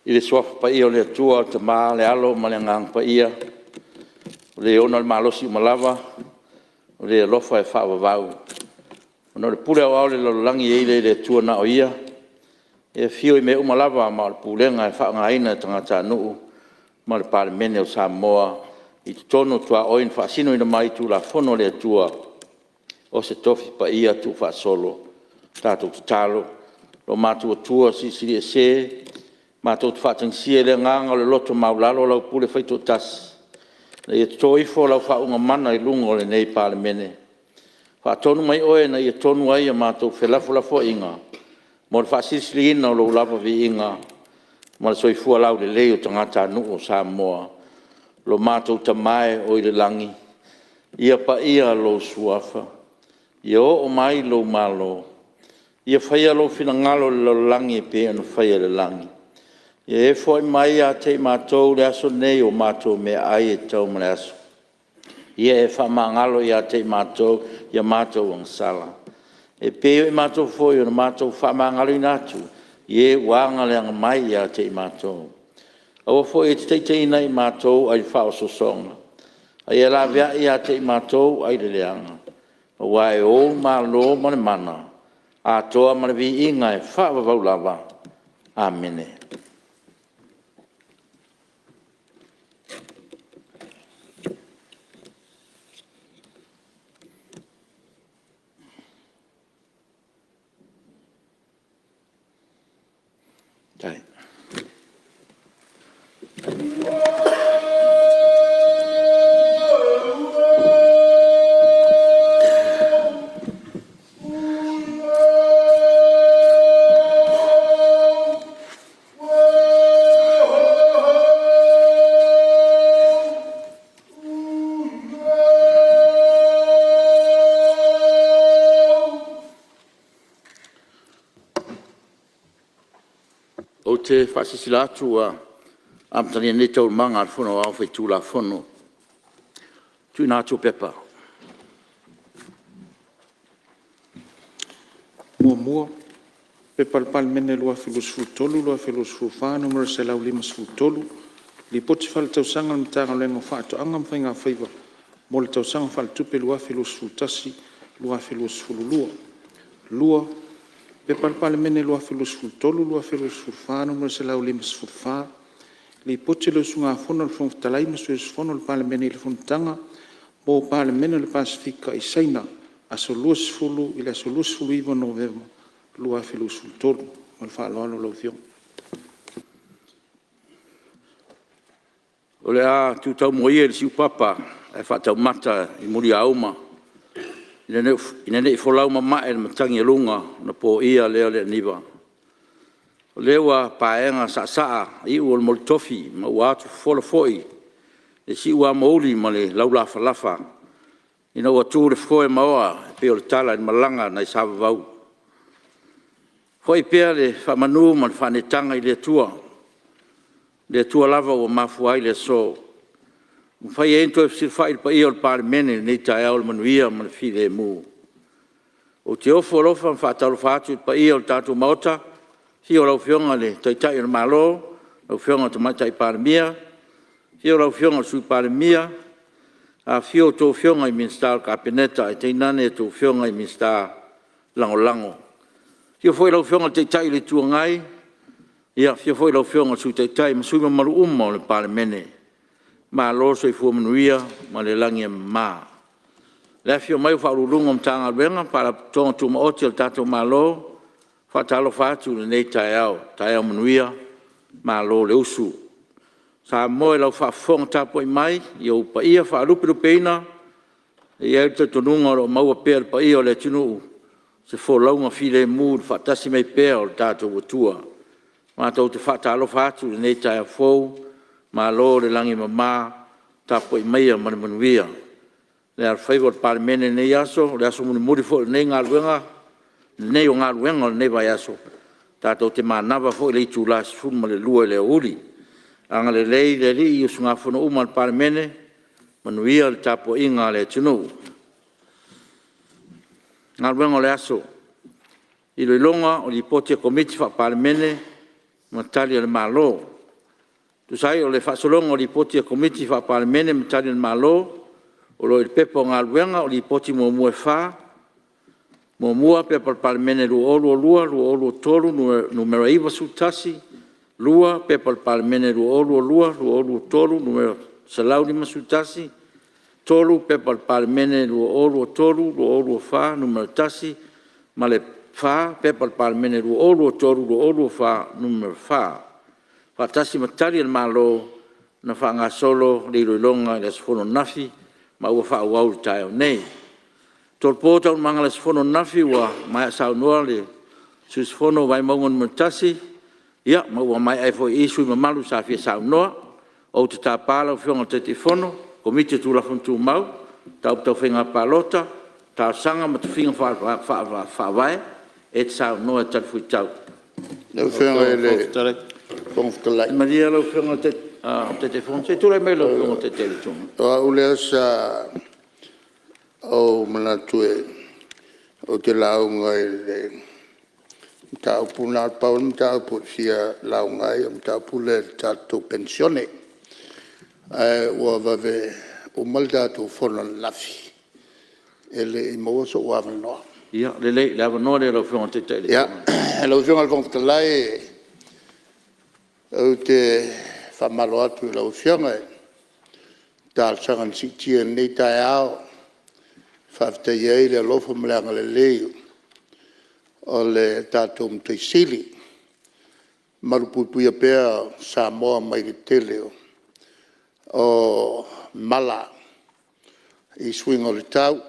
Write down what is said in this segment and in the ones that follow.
I le Suafa Paia o le Atua le Tama le Alo ma le Agaga Paia, o Le ona le malosi uma lava, o Le alofa e faavavau. Ona o le pule aoao i le lalolagi e i ai lea i le Atua na o Ia, e afio i mea uma lava ma o le pulega e faaaogaina e tagatanuu ma le Palemene o Samoa i totonu o tuaoi na faasinoina mai i Tulafono a le Atua o se Tofi Paia Tuufaasolo. Tatou tatalo, Lo matou Atua Silisili Ese, matou te faatagisia i le agaga o le loto maualalo lau pule faitoatasi ina ia toto ifo lau faauuga mana i luga o lenei Palemene. Faatonu mai Oe ina ia tonu ai a matou felafolafoaiga mo le faasilisiliina o Lou lava viiga ma le soifua laulelei o tagatanuu o Samoa. Lo matou Tama e oi le Lagi, ia paia lou Suafa, ia oo mai lou Malo, ia faia lou finagalo i le lalolagi e pei ona faia i le lagi. Ia e foai mai ia te i matou i le aso lenei o matou meaai e tatau mo le aso. Ia e faamagalo ia te i matou i a matou agasala, e pei o i matou foi na matou faamagaloina atu i e ua aga mai ia te i matou. Aua foi e te taitaiina i matou ai le faaosoosoga, a ia laveai ia te i matou ai le leaga, aua e Ou le Malo ma le mana, atoa ma le viiga e faavavau lava. Amene. Ou te faasilasila atu ua amatalia nei Taualumaga a le Fono Aoao Faitulafono. 1. P.P.2023/2024 Nu.153, Lipoti Faaletausaga a le Matagaluega o Faatoaga ma Faigafaiva mo le Tausaga Faaletupe 2021/2022. 2. P.P.2023/2024 Nu.154, Lipoti a le Usugafono a le Fofoga Fetalai ma Sui Usufono o le Palemene i le Fonotaga mo Palemene o le Pasefika i Saina, aso 20 i le aso 29 o Novema 2023. Ma le faaaloalo lau Afioga. O le a tu taumua ia i le siupapa ae faataumata i muliauma ina ne i folau mama'i le matagi a luga ona po'ia lea o le aniva. O lea ua paega saasaa iu o le mulitofi ma ua atufofola foi le siuamouli ma le laulafalafa ina ua tu le foe ma ōa e pei o le tala i le malaga nai Sa-Vavau. Fo'i pea le faamanu ma le faaneetaga i le Atua, le Atua lava ua mafua ai le aso, ua mafai ai ona toe fesilafai le paia o le Palemene i lenei taeao i le manuia ma le filemu. Ou te ofo alofa ma faatalofa atu i le paia o le tatou Maota, i le afio o lau Afioga i le Taitai o le Malo lau Afioga i le Tamaitai Palemia, afio lau Afioga i le Sui Palemia, afifio a outou Afioga i Minisita o le Kapeneta ae tainane a outou Afioga i Minisita Lagolago. Afio foi lau Afioga i le Taitai o le Itu Agai, afio foi lau Afioga i le Sui Taitai ma sui usufono mamalu uma o le Palemene. Malo le soifua manuia ma le lagi e mama. Le afifio mai o Ofisa Sili o Pulega o Matagaluega ma Faalapotopotoga Tumaoti a le tatou Malo, e faatalofa atu i lenei taeao, taeao manuia, malo le usu. Samoa i lau faafofoga tapuai mai i ou paia faalupelupeina, e i ai le talitonuga o lo o maua pea e le paia o le atunuu se folauga filemu i le faatasi mai pea o le tatou Atua. Matou te faatalofa atu i lenei taeao fou, malo le lagi e mama, tapuai maia ma le manuia. Le alofaiva o le Palemene i lenei aso, o le aso mulimuli foi o lenei o galuega o lenei vaiaso, tatou te manava foi i le itula e 12:00 i le aoauli. Agalelei le Alii i usugafono uma a le Palemene, manuia le tapuaiga a le atunuu. Galuega o le Aso. I. Lipoti a Komiti Faa-Palemene ma Tali a le Malo E tusa ai o le faasologa o Lipoti a Komiti Faa-Palemene ma Tali a le Malo o lo o i ai i le Pepa o Galuega, o Lipoti muamua e 4: 1. P.P.2022/2023 Nu.91, 2. P.P.2022/2023 Nu.151, 3. P.P.2022/2023 Nu.1 ma le 4. P.P.2023/2024 Nu.4, faatasi ma Tali a le Malo na faagasolo le iloiloga i le aso fono ananafi ma ua faaauau i le taeao nei. E tolopo Taualumaga o le aso fono ananafi ua maea saunoa le sui usufono mo Vaimauga 1, ma ua maea ai foi i i sui usufono mamalu sa fia saunoa. Ou te tapa lau Afioga i le Taitaifono o le Komiti o Tulafono Tumau, Mataupu Tau Faiga Palota, Talosaga ma Tofiga Faale-Faavae e te saunoa e talifuaitau. Lau Afioga i le Fofoga Fetalai… Malie lau Afioga i le Taitaifono, se i tulai mai lau Afioga i le Taitai o le Itu Agai. O au lea sa ou manatu ou te lauga i le mataupu, na o le pau lava le mataupu ou te fia lauga ai o le mataupu lea i le tatou Penisione. Ae ua vave uma le tatou fono ananafi e le i maua sou avanoa. Ia lelei, o le avanoa lenei i lau Afioga i le Taitai o le Itu Agai. Lau Afioga i le Fofoga Fetalai, ou te faamalo atu i lau Afioga i le talosaga na siitia i lenei taeao e faafetaia ai le alofa ma le agalelei o le tatou Matai Sili, e malupuipuia pea Samoa mai le tele o mala i suiga o le tau,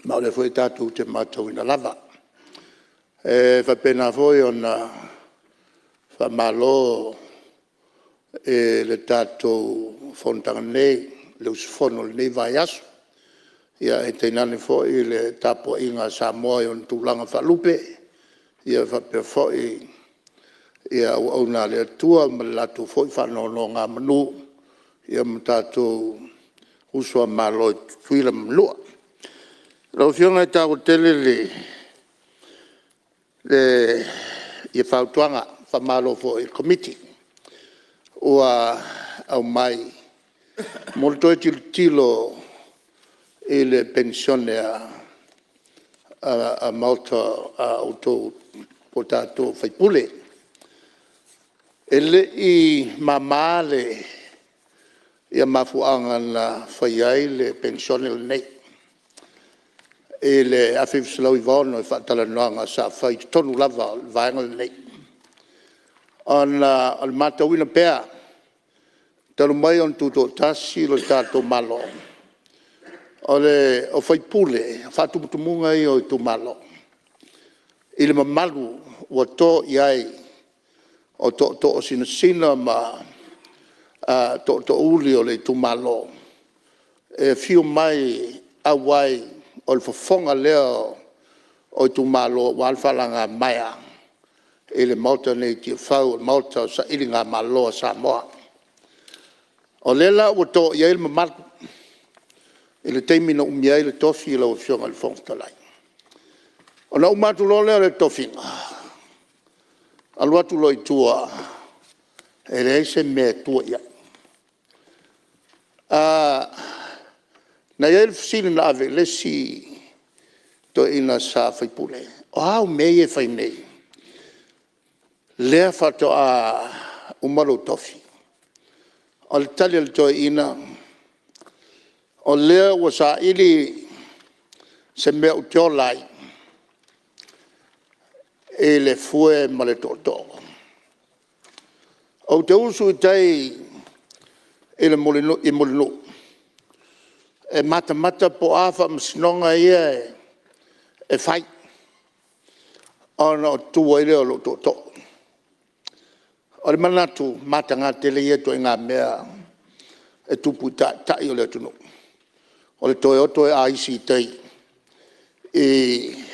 ma o lea foi tatou te matauina lava. E faapena foi ona faamalo i le tatou fonotaga nei, le usufono i lenei vaiaso, ae tainane foi le tapuaiga a Samoa i ona tulaga faalupe, faapea foi Auauna a le Atua ma le latou foi faanonogamanu ma tatou uso a Malo i Tutuila ma Manua. Lau Afioga e taua tele fautuaga, faamalo foi i le Komiti ua aumai mo le toe tilotilo i le Penisione a Maota a outou po o tatou o sui usufono. E le i mama mafuaaga na fai ai le Penisione lenei i le 1996 i faatalanoaga sa fai i totonu lava o le Vaega lenei, ona o le matauina pea talu mai ona tutoatasi lo tatou Malo, o sui usufono, o faatumutumuga ia o itumalo i le mamalu ua to i ai o tootoo sinasina ma tootoouli o le itumalo e afio mai auai, o le fofoga lea o itumalo aua le faalagamaea i le Maota nei i Tiafau o le Maota o sailigamalo a Samoa. O lea la ua to i ai le mamalu i le taimi na umia ai le tofi lau Afioga i le Fofoga Fetalai. Ona uma atu loa lea o le tofiga, alu atu loa i tua e leai se mea e tua i ai. Na i ai le fesili na ave i le isi toeaina sa faipule, o a au mea ia e fai nei lea faatoa uma lou tofi? O le tali a le toeaina, o lea ua saili se mea ou te ola ai i le fue ma le tootoo. Ou te usu i tai i Mulinuu e matamata po o a faamasinoga ia e fai ona tu ai lea o lou tootoo. O le manatu, e mataga tele ia ituaiga mea e tupu i Taitai o le atunuu, o le toe o toe aisi i tai i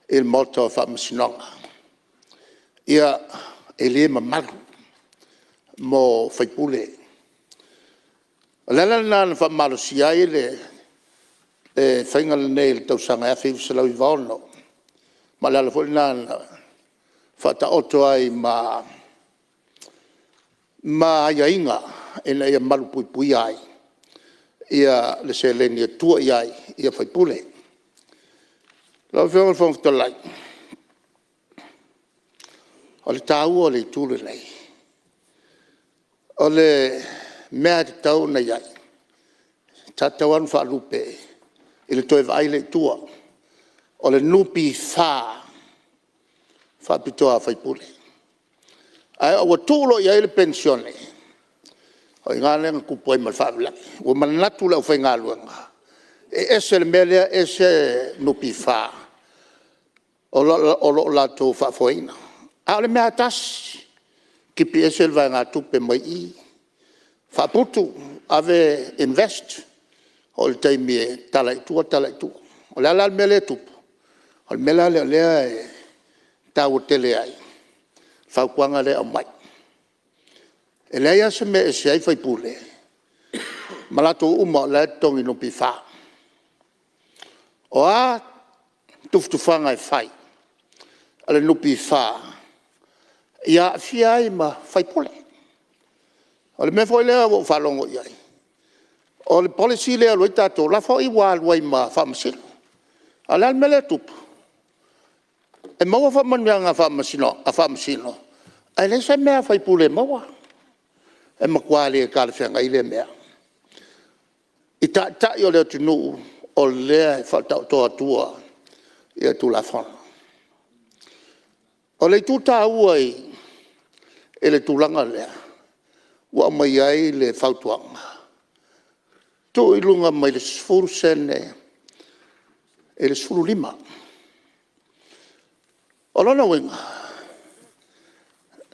le Maota o Faamasinoga. Ia, e le mamalu mo sui usufono. O le ala lena na faamalosia ai le faiga lenei i le tausaga e 1996, ma o le ala foi lena na faataoto ai ma aiaiga ina ia malupuipuia ai le seleni e tua i ai sui usufono. Lau Afioga i le Fofoga Fetalai, o le taua o le itu lenei, o le mea lava e tatau ona i ai, sa tatau lava ona faalupe i le toe vaai lea i tua, o le NPF faapitoa a sui usufono. Ae ua tuu loa i ai le Penisione, o i ina lea na tupu ai ma le faalavelave. Ua manatu le aufaigaluega e ese le mea lea ese le NPF o lo o latou faafoeina. A o le mea lava e tasi, tipi ese le vaegatupe mai i i, faaputu, ave invest, oo i le taimi e tala ai i tua tala i tua. O le a la le mea lea e tupu? O le mea la lea o lea e taua tele ai le fautuaga lea e aumai. E leai lava se mea e ese ai sui usufono ma latou uma o la e totogi NPF. O a tufatufaga e fai a le NPF, ia aafia ai ma sui usufono. O le mea foi lea ua ou faalogo i ai, o le policy lea e alu ai tatou, o la e foi ua alu ai ma Faamasino. A o le a le mea lea e tupu? E maua faamanuiaga a Faamasino ae leai se mea a faipule e maua. E matua le talafeagai lea mea i Taitai o le atunuu o lea e faataoto atua Tulafono. O le itu taua i le tulaga lea ua aumai ai le fautuaga, tuu i luga mai le 10sene i le 15. O lona uiga,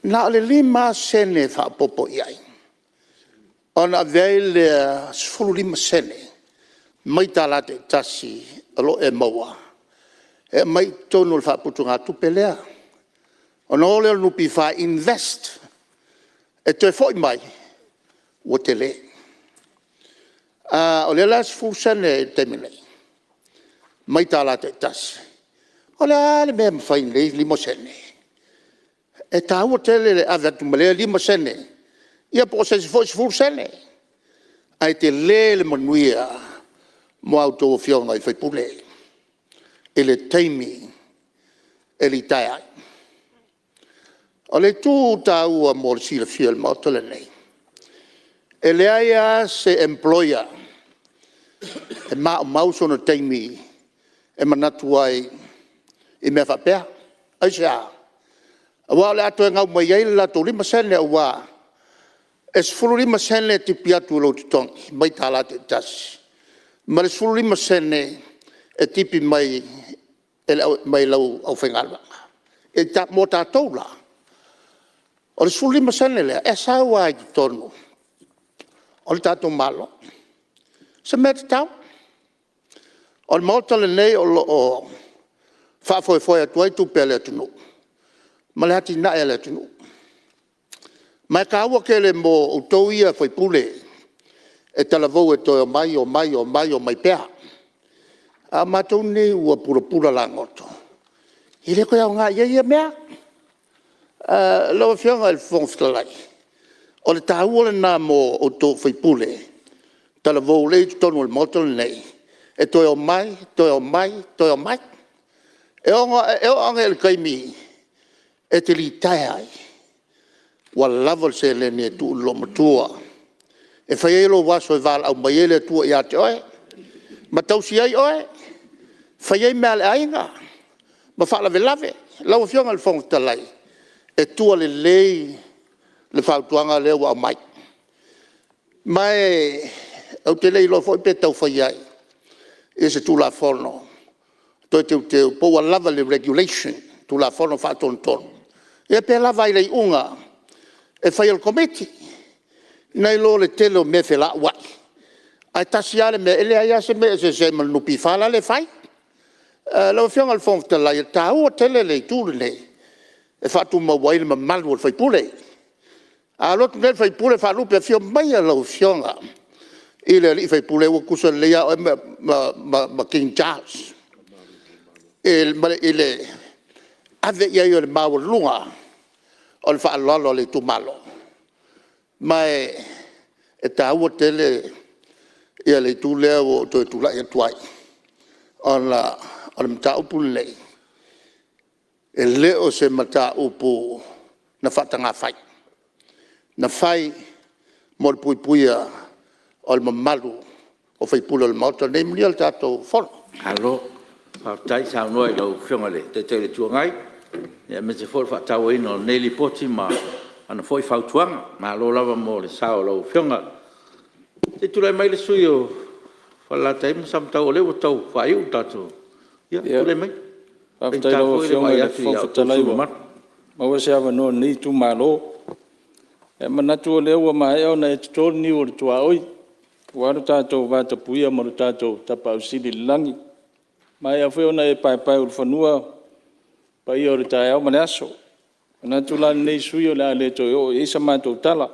na o le 5 lava sene e faaopoopo i ai ona avea ai lea 15sene mai $1 taitasi o lo o e maua e aumai i totonu o le faaputugatupe lea. Ona o lea o le NPF e invest e toe foi mai ua tele. O lea la e 10sene i le taimi nei mai $1 taitasi. O le a le mea e mafai i lenei 5sene? E taua tele le ave atu ma lea 5sene ia po o se isi foi 10sene ae tele le manuia mo a outou Afioga i sui usufono i le taimi e litaea ai. O le itu taua mo le silafia e le Maota lenei, e leai lava se employer e maumau sona taimi e manatu ai i mea faapea. Aisea? Aua o le a toe gau mai ai le latou 5sene aua e 15sene e tipi atu i lou totogi mai $1 taitasi ma le 15sene e tipi mai lau aufaigaluega. Mo tatou la, o le 15sene lea e sau lava i totonu o le tatou Malo. O se mea tatau. O le Maota lenei o lo o faafoefoe atu ai tupe a le atunuu ma le atinae a le atunuu. Ma e taua tele mo outou ia sui usufono e talavou e toe omai, omai, omai, omai pea. A o matou nei ua pulapula lagoto e le toe aoga i ai ia mea. Lau Afioga i le Fofoga Fetalai, o le taua lena mo outou o sui usufono talavou lea e i totonu o le Maota lenei e toe omai, toe omai, toe omai. E oo ane i le taimi e te litaea ai ua lava le seleni e tuu i le loomatua e fai ai lou aso e valaau mai ai le Atua ia te oe ma tausi ai oe, fai ai mea a le aiga ma faalavelave. Lau Afioga i le Fofoga Fetalai, e tua lelei le fautuaga lea ua aumai. Ma ou te le iloa foi pe tau fai ai se Tulafono Toe Teuteu po ua lava le Regulation, Tulafono Faatonutonu, ia pe lava a i le iuga e fai e le Komiti nai lo le tele o mea e felauai ae tasi lava le mea, e leai lava se mea e eseese ai ma le NPF lale e fai. Lau Afioga i le Fofoga Fetalai e taua tele le itu lenei e faatumau ai le mamalu o le sui usufono. A alu atu nei le sui usufono faalupe, afio maia lau Afioga i le sui usufono ua tutusa lelei lava oe ma King Charles i le ave i ai o le maualuga o le faaaloalo a le itumalo. Ma e taua tele le itu lea ua ou toe tulai atu ai ona o le mataupu lenei e le o se mataupu na faatagafai, na fai mo le puipuia o le mamalu o sui usufono o le Maota lenei. Manuia le tatou Fono. Malo faafetai saunoa i lau Afioga i le Taitai o le Itu Agai aemaise foi o le faatauaina o lenei Lipoti ma ana foi fautuaga. Malo lava mo le sao o lau Afioga. Se i tulai mai le sui usufono mo Falelatai ma Samatau o lea ua tau faaiu le tatou… Ia tulai mai. E Faafetai faigata i lau foi le Afioga vaai i le atu Fofoga i a outou Fetalai sui usufono ua mamalu. maua se avanoa o lenei itumalo. E manatu o lea ua maea ona e toto le niu o le tuaoi aua lo tatou vatapuia ma lo tatou Tapaau Sili i le Lagi, ua maea foi ona e paepaeulufanua paia o le taeao ma le aso. E manatu la lenei sui usufono o le a le toe oo i ai sa matou tala,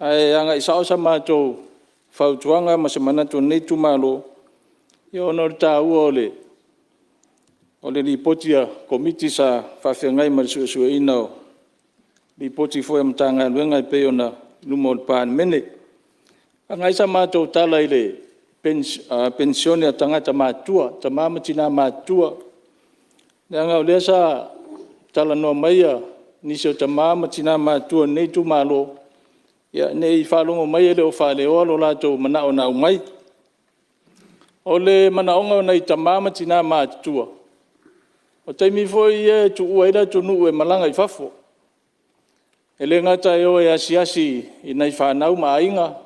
ae agai sao sa matou fautuaga ma se manatu o lenei itumalo, ona o le taua o le Lipoti a Komiti sa faafeagai ma le suesueina o Lipoti foi a Matagaluega e pei ona i luma o le Palemene. Agai sa matou tala i le Penisione a tagata matutua, tama ma tina matutua, leaga o lea sa talanoa mai nisi o tama ma tina matutua o lenei itumalo, ne i faalogo mai e le o faaleoa lo latou manao na aumai. O le manaoga o nai tama ma tina matutua, o taimi foi ia e tuua ai le atunuu e malaga i fafo. E le gata e o e asiasi i nai fanau ma aiga,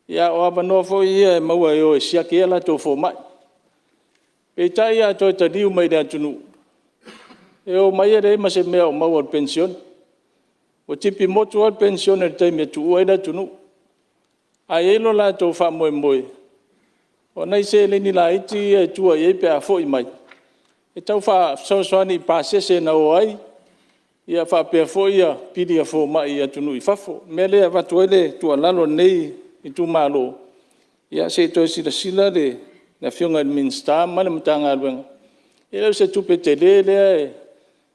a o avanoa foi ia e maua e o e siaki ai a latou fomai. Peitai a toe taliu mai i le atunuu, e omai e leai ma se mea o maua i le penisione. Ua tipi motu lava le penisione i le taimi e tuua ai le atunuu. Ae i ai lo latou faamoemoe, o nai seleni laiti ia e tua i ai pe a foi mai e tau fesoasoani i pasese na o ai faapea foi pili a fomai i atunuu i fafo. O le mea lea e avatu ai le tuualalo a lenei Itumalo, se i toe silasila le Afioga i le Minisita ma le Matagaluega, e le o se tupe tele lea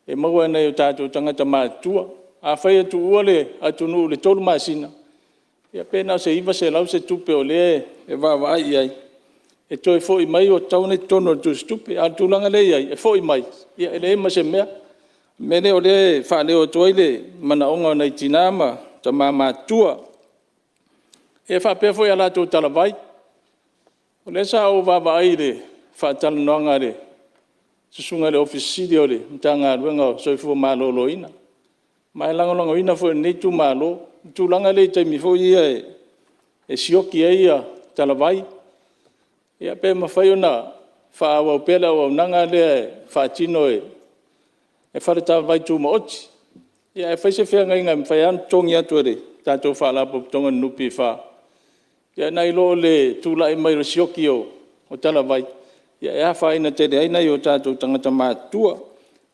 e maua e nai o tatou tagata matutua. Afai e tuua le atunuu i le 3 masina, ia pe na o se $900 se tupe o lea e vaavaai i ai e toe foi mai ua tatau ona i totonu o le tusitupe. A o le tulaga lea e i ai, e foi mai e leai ma se mea. O le mea lea o lea e faaleo atu ai le manaoga o nai tina ma tama matutua. E faapea foi i a latou talavai. O lea sa ou vaavaai i le faatalanoaga a le Susuga i le Ofisa Sili o le Matagaluega o le Soifua Maloloina, ma e lagolagoina foi e lenei Itumalo le tulaga lea i taimi foi ia e sioki ai talavai, pe mafai ona faaauau pea le auaunaga lea e faatino e faletalavai tumaoti. Ae fai se feagaiga e mafai lava ona totogi atu e le tatou Faalapotopotoga o le NPF, nai lo le tulai mai o le sioki o talavai e afaina tele ai nai o tatou tagata matutua.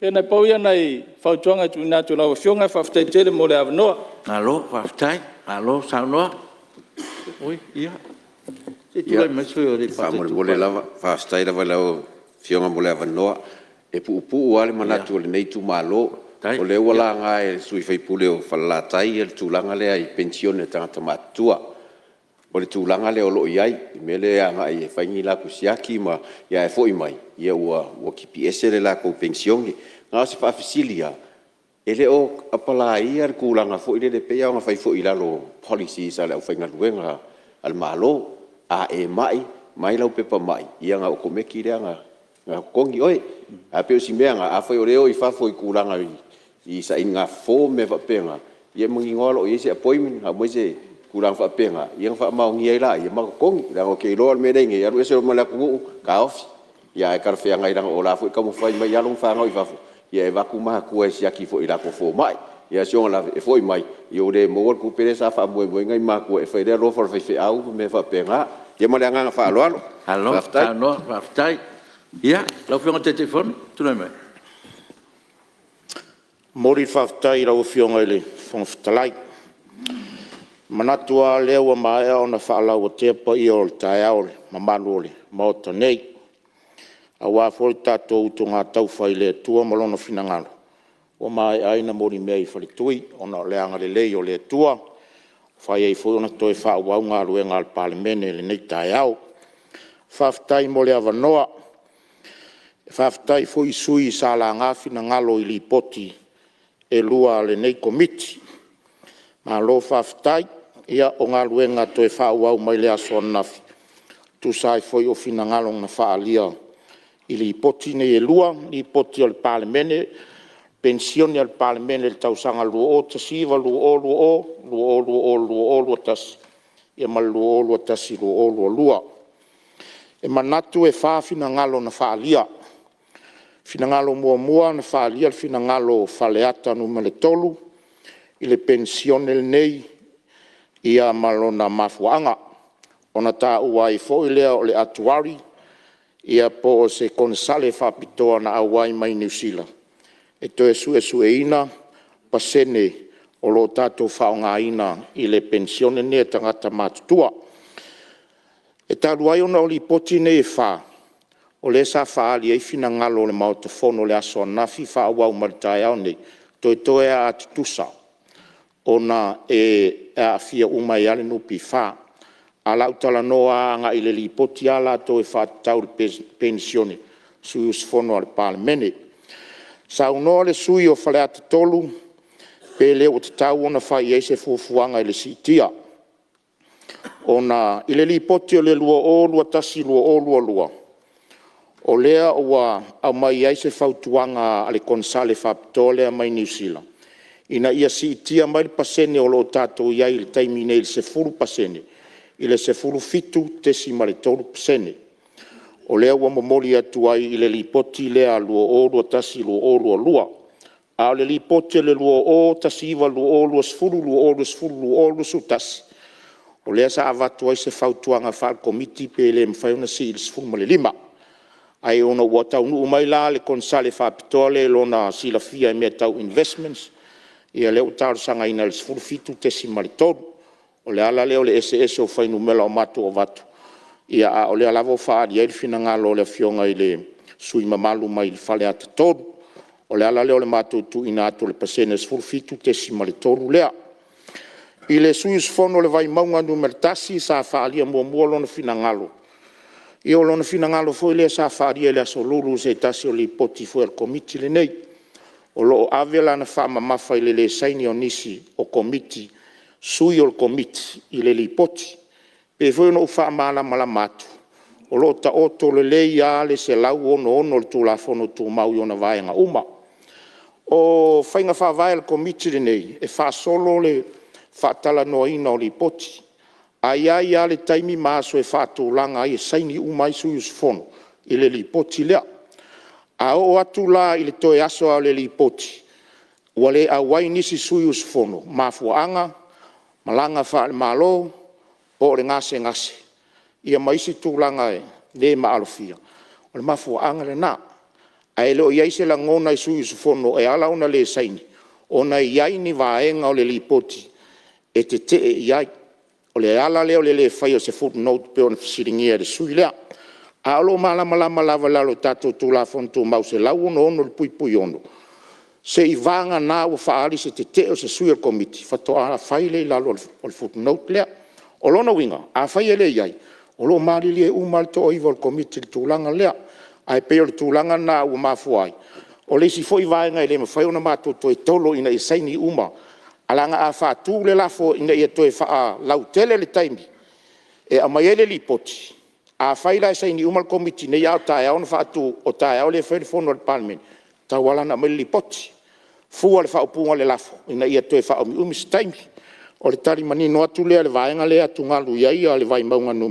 Ia na pau ia o nai fautuaga e tuuina atu i lau Afioga ae faafetai tele mo le avanoa. Malo faafetai, malo saunoa. Ia se i tulai mai le sui usufono mo Aleipata Itupa i Faamolemole lava, faafetai lava i lau Afioga mo le avanoa. E puupuu lava le manatu o lenei itumalo. O lea ua laga e le sui usufono o Falelatai le tulaga lea i penisione a tagata matutua. O le tulaga lea o lo o i ai i le mea lea e agai e fai ni latou siaki ae foi mai ua tipi ese le latou penisione. Na o se faafesili lava, e le o apalaia le tulaga foi lele pei lava ona fai foi i lalo o policies a le aufaigaluega a le Malo, a e mai, aumai lau pepa mai ia ona okomeki lea ona totogi oe. Ae pei o si mea lena, afai o lea e o i fafo i tulaga i sailiga fofo ma mea faapena, ia e manino lava o lo o i ai se appointment, aumai se tulaga faapena ia ona faamaonia ai laia ma totogi. Leaga ou te iloa le mea lea e i ai nei, e alu ese loa ma le atunuu taofi. Ae talafeagai leaga o la e foi e taumafai mai alo ma fanau i fafo e avatu matua e siaki foi i latou fomai. A o si ona lave e foi mai ua le maua le tupe lea sa faamoemoe i ai nai matua e fai ai le alofa o le faifeau ma mea faapena. Ia ma le agaga faaaloalo. Malo Faafetai. saunoa faafetai. Ia, lau Afioga i le Taitaifono, tulai mai. E momoli le faafetai i lau Afioga i le Fofoga Fetalai. E manatu lava o lea ua maea ona faalauatea paia o le taeao i le mamalu o le Maota nei, aua foi le tatou utugataufa i le Atua ma Lona finagalo ua maea ai ona molimea i faletui ona o le agalelei o le Atua ua mafai ai foi ona toe faaauau galuega a le Palemene i lenei taeao. Faafetai mo le avanoa. Faafetai foi i sui usufono sa laga finagalo i Lipoti e 2 a lenei Komiti. Malo faafetai. Ia o galuega toe faaauau mai le aso ananafi e tusa ai foi o finagalo na faaalia i Lipoti nei e 2, Lipoti a le Palemene, Penisione a le Palemene i le tausaga 2019/2020, 2020/2021 ma le 2021/2022. E manatu e fa finagalo na faaalia. Finagalo muamua na faaalia le finagalo o Faleata 3 i le Penisione lenei ma lona mafuaaga ona taua ai foi lea o le atuari po o se Konesale faapitoa na auai mai Niu Sila e toe suesueina pasene o lo o tatou faaaogaina i le Penisione lenei a tagata matutua. E talu ai ona o Lipoti nei e fa o lea sa faaali ai finagalo o le Maota Fono i le aso ananafi faaauau mai le taeao lenei, toetoe lava a tutusa ona e aafia uma ai lava le NPF. Ae o le a ou talanoa lava agai i le Lipoti a latou e faatatau i le Penisione a sui usufono a le Palemene. Saunoa le sui usufono o Faleata 3 pe le ua tatau ona fai i ai se fuafuaga i le siitia, ona i le Lipoti o le 2021/2022 o lea ua aumai ai se fautuaga a le Konesale faapitoa lea mai Niu Sila ina ia siitia mai le pasene o lo o tatou i ai i le taimi nei i le 10% i le 17.3%. O lea ua momoli atu ai i le Lipoti lea 2021/2022. A o le Lipoti o le 2019/2020, 2020/2021 o lea sa avatu ai se fautuaga faale-Komiti pe le mafai ona sii i le 15. Ae ona ua taunuu mai la le konesale faapitoa lea i lona silafia i mea tau investments, ia lea ua talosagaina i le 17.3. O le ala lea o le eseese o fuainumera ua matou avatu, a o lea lava ua faaali ai le finagalo o le Afioga i le sui usufono mamalu mai Faleata 3. O le ala lea o le matou tuuina atu o le pasene e 17.3 lea. I le sui usufono o le Vaimauga 1 sa faaalia muamua lona finagalo, ia o lona finagalo foi lea sa faaalia i le Aso Lulu i se tasi o Lipoti foi a le Komiti lenei. O lo o ave lana faamamafa i le le saini o nisi o Komiti, sui o le Komiti i le Lipoti. E pei foi ona ou faamalamalama atu, o lo o taoto lelei lava le 166 o le Tulafono Tumau i ona vaega uma. O faiga faavae a le Komiti lenei, e faasolo le faatalanoaina o Lipoti. Ae i ai lava le taimi ma aso e faatulaga ai e saini uma ai sui usufono i le Lipoti lea. A oo atu la i le toe aso lava o le Lipoti ua le auai nisi sui usufono, mafuaaga; malaga faale-Malo po o le gasegase ia ma isi tulaga e le maalofia, o le mafuaaga lena. Ae le o i ai se lagona i sui usufono e ala ona le saini ona e i ai ni vaega o le Lipoti e tetee i ai. O le ala lea o le le faia o se footnote pei ona fesiligia e le sui usufono lea. Ae o lo o malamalama lava i lalo o tatou Tulafono Tumau 166(6), seiavagana ua faaali se tetee o se sui o le Komiti faatoa fai lea i lalo o le footnote lea. O lona uiga afai e le i ai, o lo o malilie uma lava le toaiva o le Komiti i le tulaga lea. Ae pei o le tulaga lena ua mafua ai. O le isi foi vaega e le mafai ona matou toe tolo ina ia saini uma, ae leaga a faatu le lafo ina ia toe faalautele le taimi e aumai ai le Lipoti, afai la e saini uma le Komiti nei a o taeao ona faatu, o taeao lea e fai ai le fono a le Palemene, e tatau lava la ona aumai le Lipoti fua i le faaupuga o le lafo ina ia toe faaumiumi se taimi. O le tali manino atu lea i le vaega lea e atugalu i ai le Vaimauga 1.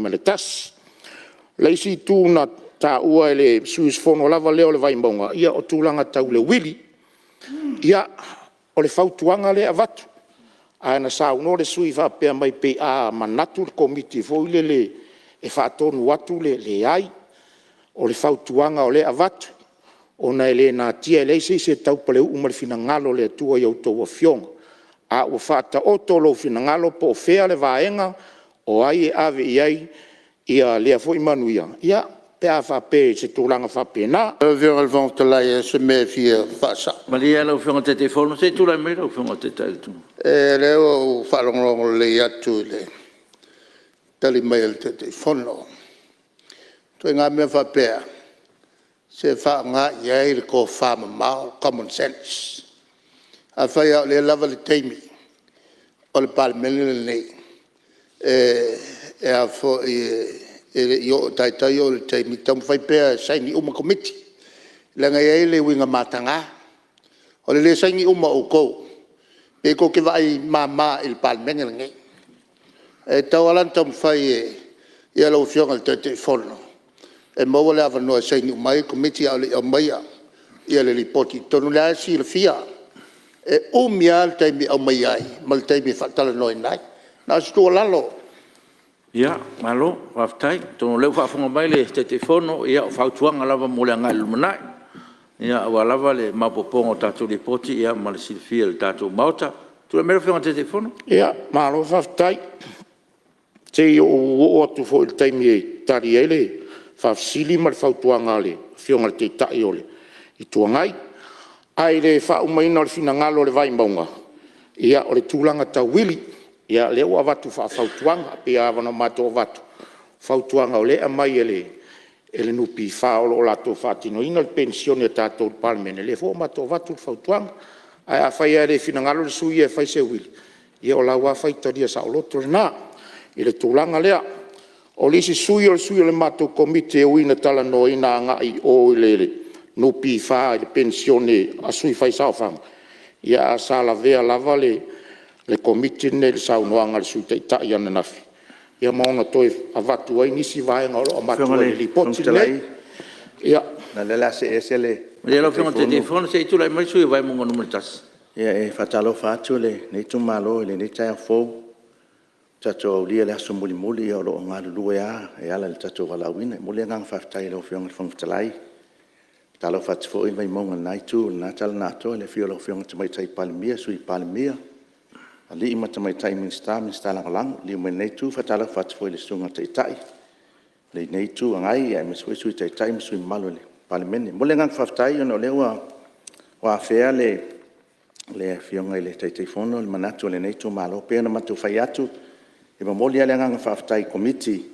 O le isi itu na taua e le sui usufono lava lea o le Vaimauga, ia o tulaga tau le uili. Ia, o le fautuaga lea e avatu, ae na saunoa le sui usufono faapea mai pei a manatu le Komiti foi lele e faatonu atu le… Leai. O le fautuaga o lea e avatu ona e le natia, e leai se isi e taupaleu'u ma le finagalo o le Atua i a outou Afioga, a ua faataoto lou finagalo po o fea le vaega o ai e ave i ai lea foi manuia, ia, pe a faapea i se tulaga faapena. Lau Afioga i le Fofoga Fetalai e i ai se mea e fia faasa'o. Malie lau Afioga i le Taitaifono, se i tulai mai lau Afioga i le Taitai o le Itu Agai. O lea ua ou faalogologo lelei atu i le tali mai a le Taitaifono. O ituaiga mea faapea, se faaaoga i ai le tofamamao, common sense. Afai lava o lea e lava le taimi o le Palemene lenei e le i taitai oo i le taimi, taumafai pea e saini uma Komiti leaga e i ai le uiga mataga. O le le saini uma o outou, pe tou te vaai mama i le Palemene lenei. E tatau lava la ona taumafai lau Afioga i le Taitaifono e maua le avanoa e saini uma ai Komiti a o le i aumaia le Lipoti i totonu. O lea lava e silafia e umi lava le taimi e aumai ai ma le taimi e faatalanoaina ai. Na o se tuualalo. Ia, malo faafetai. Atonu o lea ua faafofoga mai le Taitaifono, ia o fautuaga lava mo le agai i le lumanai aua lava le maopoopoga o tatou Lipoti ma le silafia e le tatou Maota. Tulai mai lau Afioga i le Taitaifono. Ia, malo faafetai. Se i ou oo atu foi i le taimi e tali ai le faafesili ma le fautuaga a le Afioga i le Taitai o le Itu Agai. Ae i le faaumaina o le finagalo o le Vaimauga, ia o le tulaga tau uili. Ia lea ua avatu faafautuaga, pei lava ona matou avatu fautuaga o lea e aumai e le NPF o lo o latou faatinoina le Penisione a tatou i le Palemene, lea foi ua matou avatu le fautuaga. Ae afai lava e le finagalo le sui usufono ia e fai se uili, ia o lau lava faitalia saoloto lena i le tulaga lea. O le isi sui usufono o le sui o le matou Komiti e ui ina talanoaina agai i o i le NPF i le Penisione a sui faisaofaga, ae sa lavea lava le Komiti lenei i le saunoaga a le Sui Taitai ananafi ma ona toe avatu ai nisi vaega o lo o avatu i le Lipoti lenei. Malie lau Afioga i le Taitaifono se i tulai mai le sui usufono mo Vaimauga 1. Ia e faatalofa atu lenei itumalo i lenei taeao fou tatou aulia le aso mulimuli o lo o galulue lava e ala i le tatou valaauina. E momoli le agaga faafetai i lau Afioga i le Fofoga Fetalai. E faatalofa atu foi le Vaimauga i lena itu i lena tala na atoa i le afio o lau Afioga i le Tamaitai Palemia, Sui Palemia, alii ma tamaitai Minisita, Minisita Lagolago. Liliu mai i lenei itu, e faatalofa atu foi i le Susuga i le Taitai o lenei Itu Agai aemaise foi le Sui Taitai ma sui usufono mamalu o le Palemene. E momoli le agaga faafetai ona o lea ua afea e le Afioga i le Taitaifono le manatu o lenei itumalo. E pei ona matou fai atu, e momoli lava le agaga faafetai i le Komiti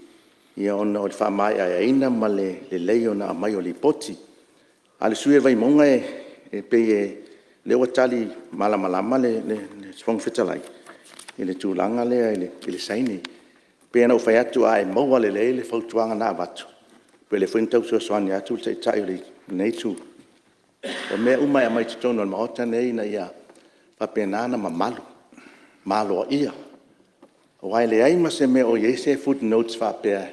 ona o le faamaeaina ma le lelei ona aumai o Lipoti. A o le sui usufono o le Vaimauga e pei o lea ua tali malamalama le Fofoga Fetalai i le tulaga lea i le saini. E pei ona ou fai atu, a e maua lelei le fautuaga na avatu, pei o lea foi na tau fesoasoani atu le Taitai o lenei Itu, o mea uma e aumai i totonu o le Maota lenei ina ia faapena ona mamalu ma aloaia. Aua e leai ma se mea o i ai se footnotes faapea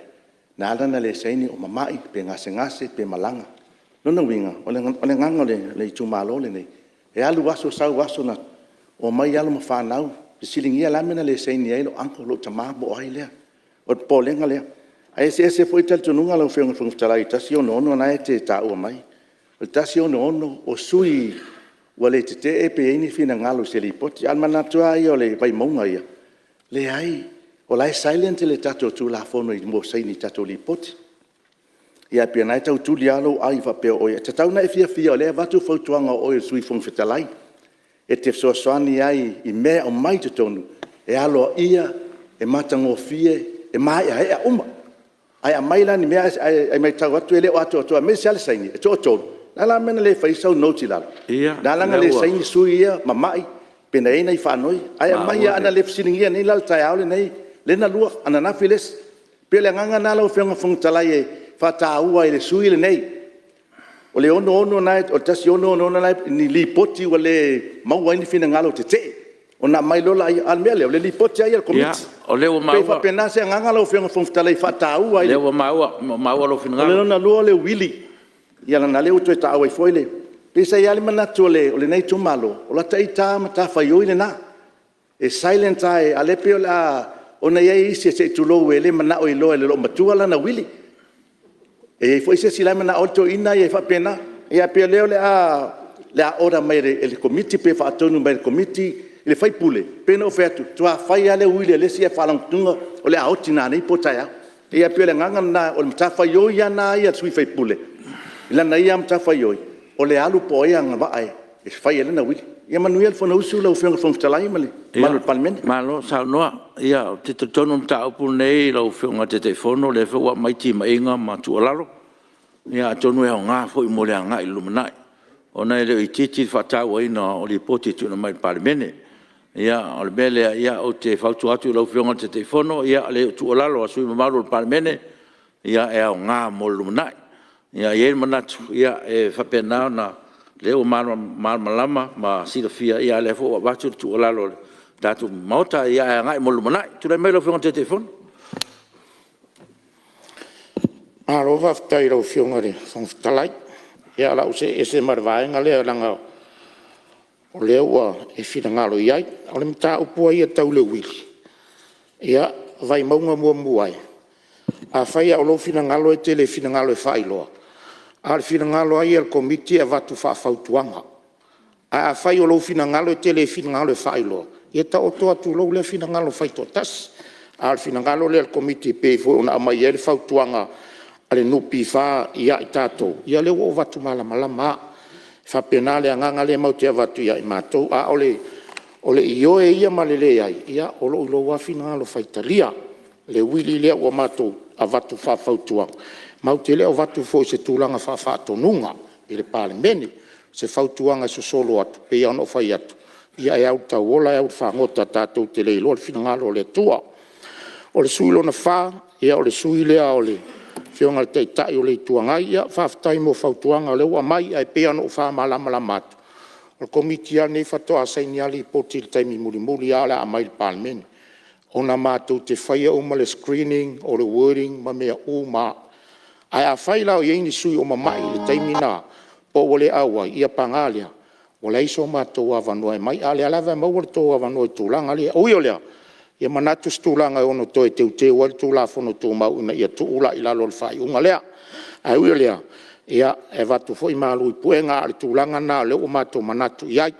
na ala ona le saini o mamai pe gasegase pe malaga. O lona uiga, o le agaga o le itumalo lenei, e alu aso sau aso, na omai alo ma fanau fesiligia o le a le mea na le saini ai lou uncle, lou tama po o ai lea. O le popolega lea. Ae eseese foi talitonuga lau Afioga i le Fofoga Fetalai i le 166 lena e te taua mai. O le 166 o sui usufono ua le tetee pe i ai ni finagalo i se Lipoti. A o le manatu lava ia o le Vaimauga ia, leai, o la e silent le tatou Tulafono i mea o saini i tatou Lipoti. Ae pei o lena e tau tuli lava lou ai faapea o oe… E tatau ona e fiafia o lea e avatu le fautuaga o oe o le Sui Fofoga Fetalai, e te fesoasoani ai i mea e aumai i totonu e aloaia, e matagofie, e maeaea uma. Ae aumai la ni mea ae maitau atu e le o atoatoa aemaise lava le saini e toatolu. O le a la le mea na le fai ai sau note i lalo? Na ala ona le saini sui ia, mamai pe na i ai nai faanoi. Ae aumai lava, ana le fesiligia nei la i le taeao lenei lea na lua, ananafi le isi. E pei o le agaga lena lau Afioga i le Fofoga Fetalai e faataua ai e le sui usufono lenei. O le 166 lena o ni Lipoti ua le maua ai ni finagalo tetee ona aumai loa lea, a o le mea lea, o le Lipoti lava ia a le Komiti. E pei e faapena se agaga lau Afioga i le Fofoga Fetalai e faataua ai. Ia, o lea ua maua lou finagalo. O le lona lua o le uili, ia leaga o lea ua toe taua ai foi le… Pei sa i ai lava le manatu o lenei itumalo, o lata ita lava matafaioi lena, e silent lava, a o lea pei o le a… ona e i ai isi se i tulou e le manao e iloa e le loomatua lana uili. E i ai foi se isi la e manao ai le toeaina ia, e faapena. Ae pei o lea o le a order mai e le Komiti pe faatonu mai e le Komiti le sui usufono. E pei ona ou fai atu, faatoa fai lava le uili a le isi ae faalogo atu o le a oti nanei po o taeao. Ia pei o le agaga lena, o le matafaioi lava lena a le sui usufono i lana ia lava matafaioi, o le alu po o ai e agavaa e fai ai lana uili. Ia manuia le fonousu lau Afioga i le Fofoga Fetalai ma le mamalu o le Palemene. Malo saunoa. Ia, ou te talitonu o le mataupu lenei lau Afioga i le Taitaifono, o lea foi ua aumai timaiga ma tuualalo, atonu e aoga foi mo le agai i le lumanai, ona e le o itiiti le faatauaina o Lipoti e tuuina mai i le Palemene. Ia, o le mea lea ou te fautua atu i lau Afioga i le Taitaifono, ia leai o tuualalo a sui usufono mamalu o le Palemene e aoga mo le lumanai. E i ai le manatu e faapena ona… o lea ua malamalama ma silafia, a o lea foi ua avatu le tuualalo a le tatou Maota, ae agai mo le lumanai. Tulai mai lau Afioga i le Taitaifono. Malo faafetai i lau Afioga i le Fofoga Fetalai. Ia o le a ou see ese ma le vaega lea leaga o lea ua e finagalo i ai. O le mataupu lava ia tau le uili, ia, Vaimauga 1 e, afai lava o lou finagalo e te le finagalo e faailoa, a o le finagalo lava ia o le Komiti e avatu faafautuaga. Ae afai o lou finagalo e te le finagalo e faailoa, ia taoto atu i lou lea finagalo faitoatasi. A o le finagalo lea o le Komiti e pei foi ona aumai ai le fautuaga a le NPF ia i tatou, ia lea ua ou avatu malamalama lava. E faapena le agaga lea matou te avatu ia i matou, a o le ioe ia ma le leai, ia o lo o i lou lava finagalo faitalia le uili lea ua matou avatu faafautuaga. Matou te le o avatu foi i se tulaga faafaatonuga i le Palemene. O se fautuaga e sosolo atu e pei lava ona ou fai atu, ia e au i le tauola au i le fagota tatou te le iloa le finagalo o le Atua. O le sui usufono lona fa, o le sui usufono lea o le Afioga i le Taitai o le Itu Agai. Ia faafetai mo fautuaga o lea ua aumai. Ae pei lava ona ou faamalamalama atu, o le Komiti lava lenei faatoa saini lava Lipoti i le taimi mulimuli lava o le a aumai i le Palemene, ona matou te faia uma le screening, o le wording ma mea uma lava. Ae afai la o i ai ni sui usufono o mamai i le taimi lena po ua le auai, ia paga lea ua leai so matou avanoa e aumai, a o lea lava e maua le tou avanoa i le tulaga lea. Ui o lea, Ia manatu o se tulaga e ono toe teuteu ai le Tulafono Tumau ina ia tuu la i lalo o le faaiuga lea. Ae ui o lea, e avatu foi malu i puega, a o le tulaga lena o lea ua matou manatu i ai.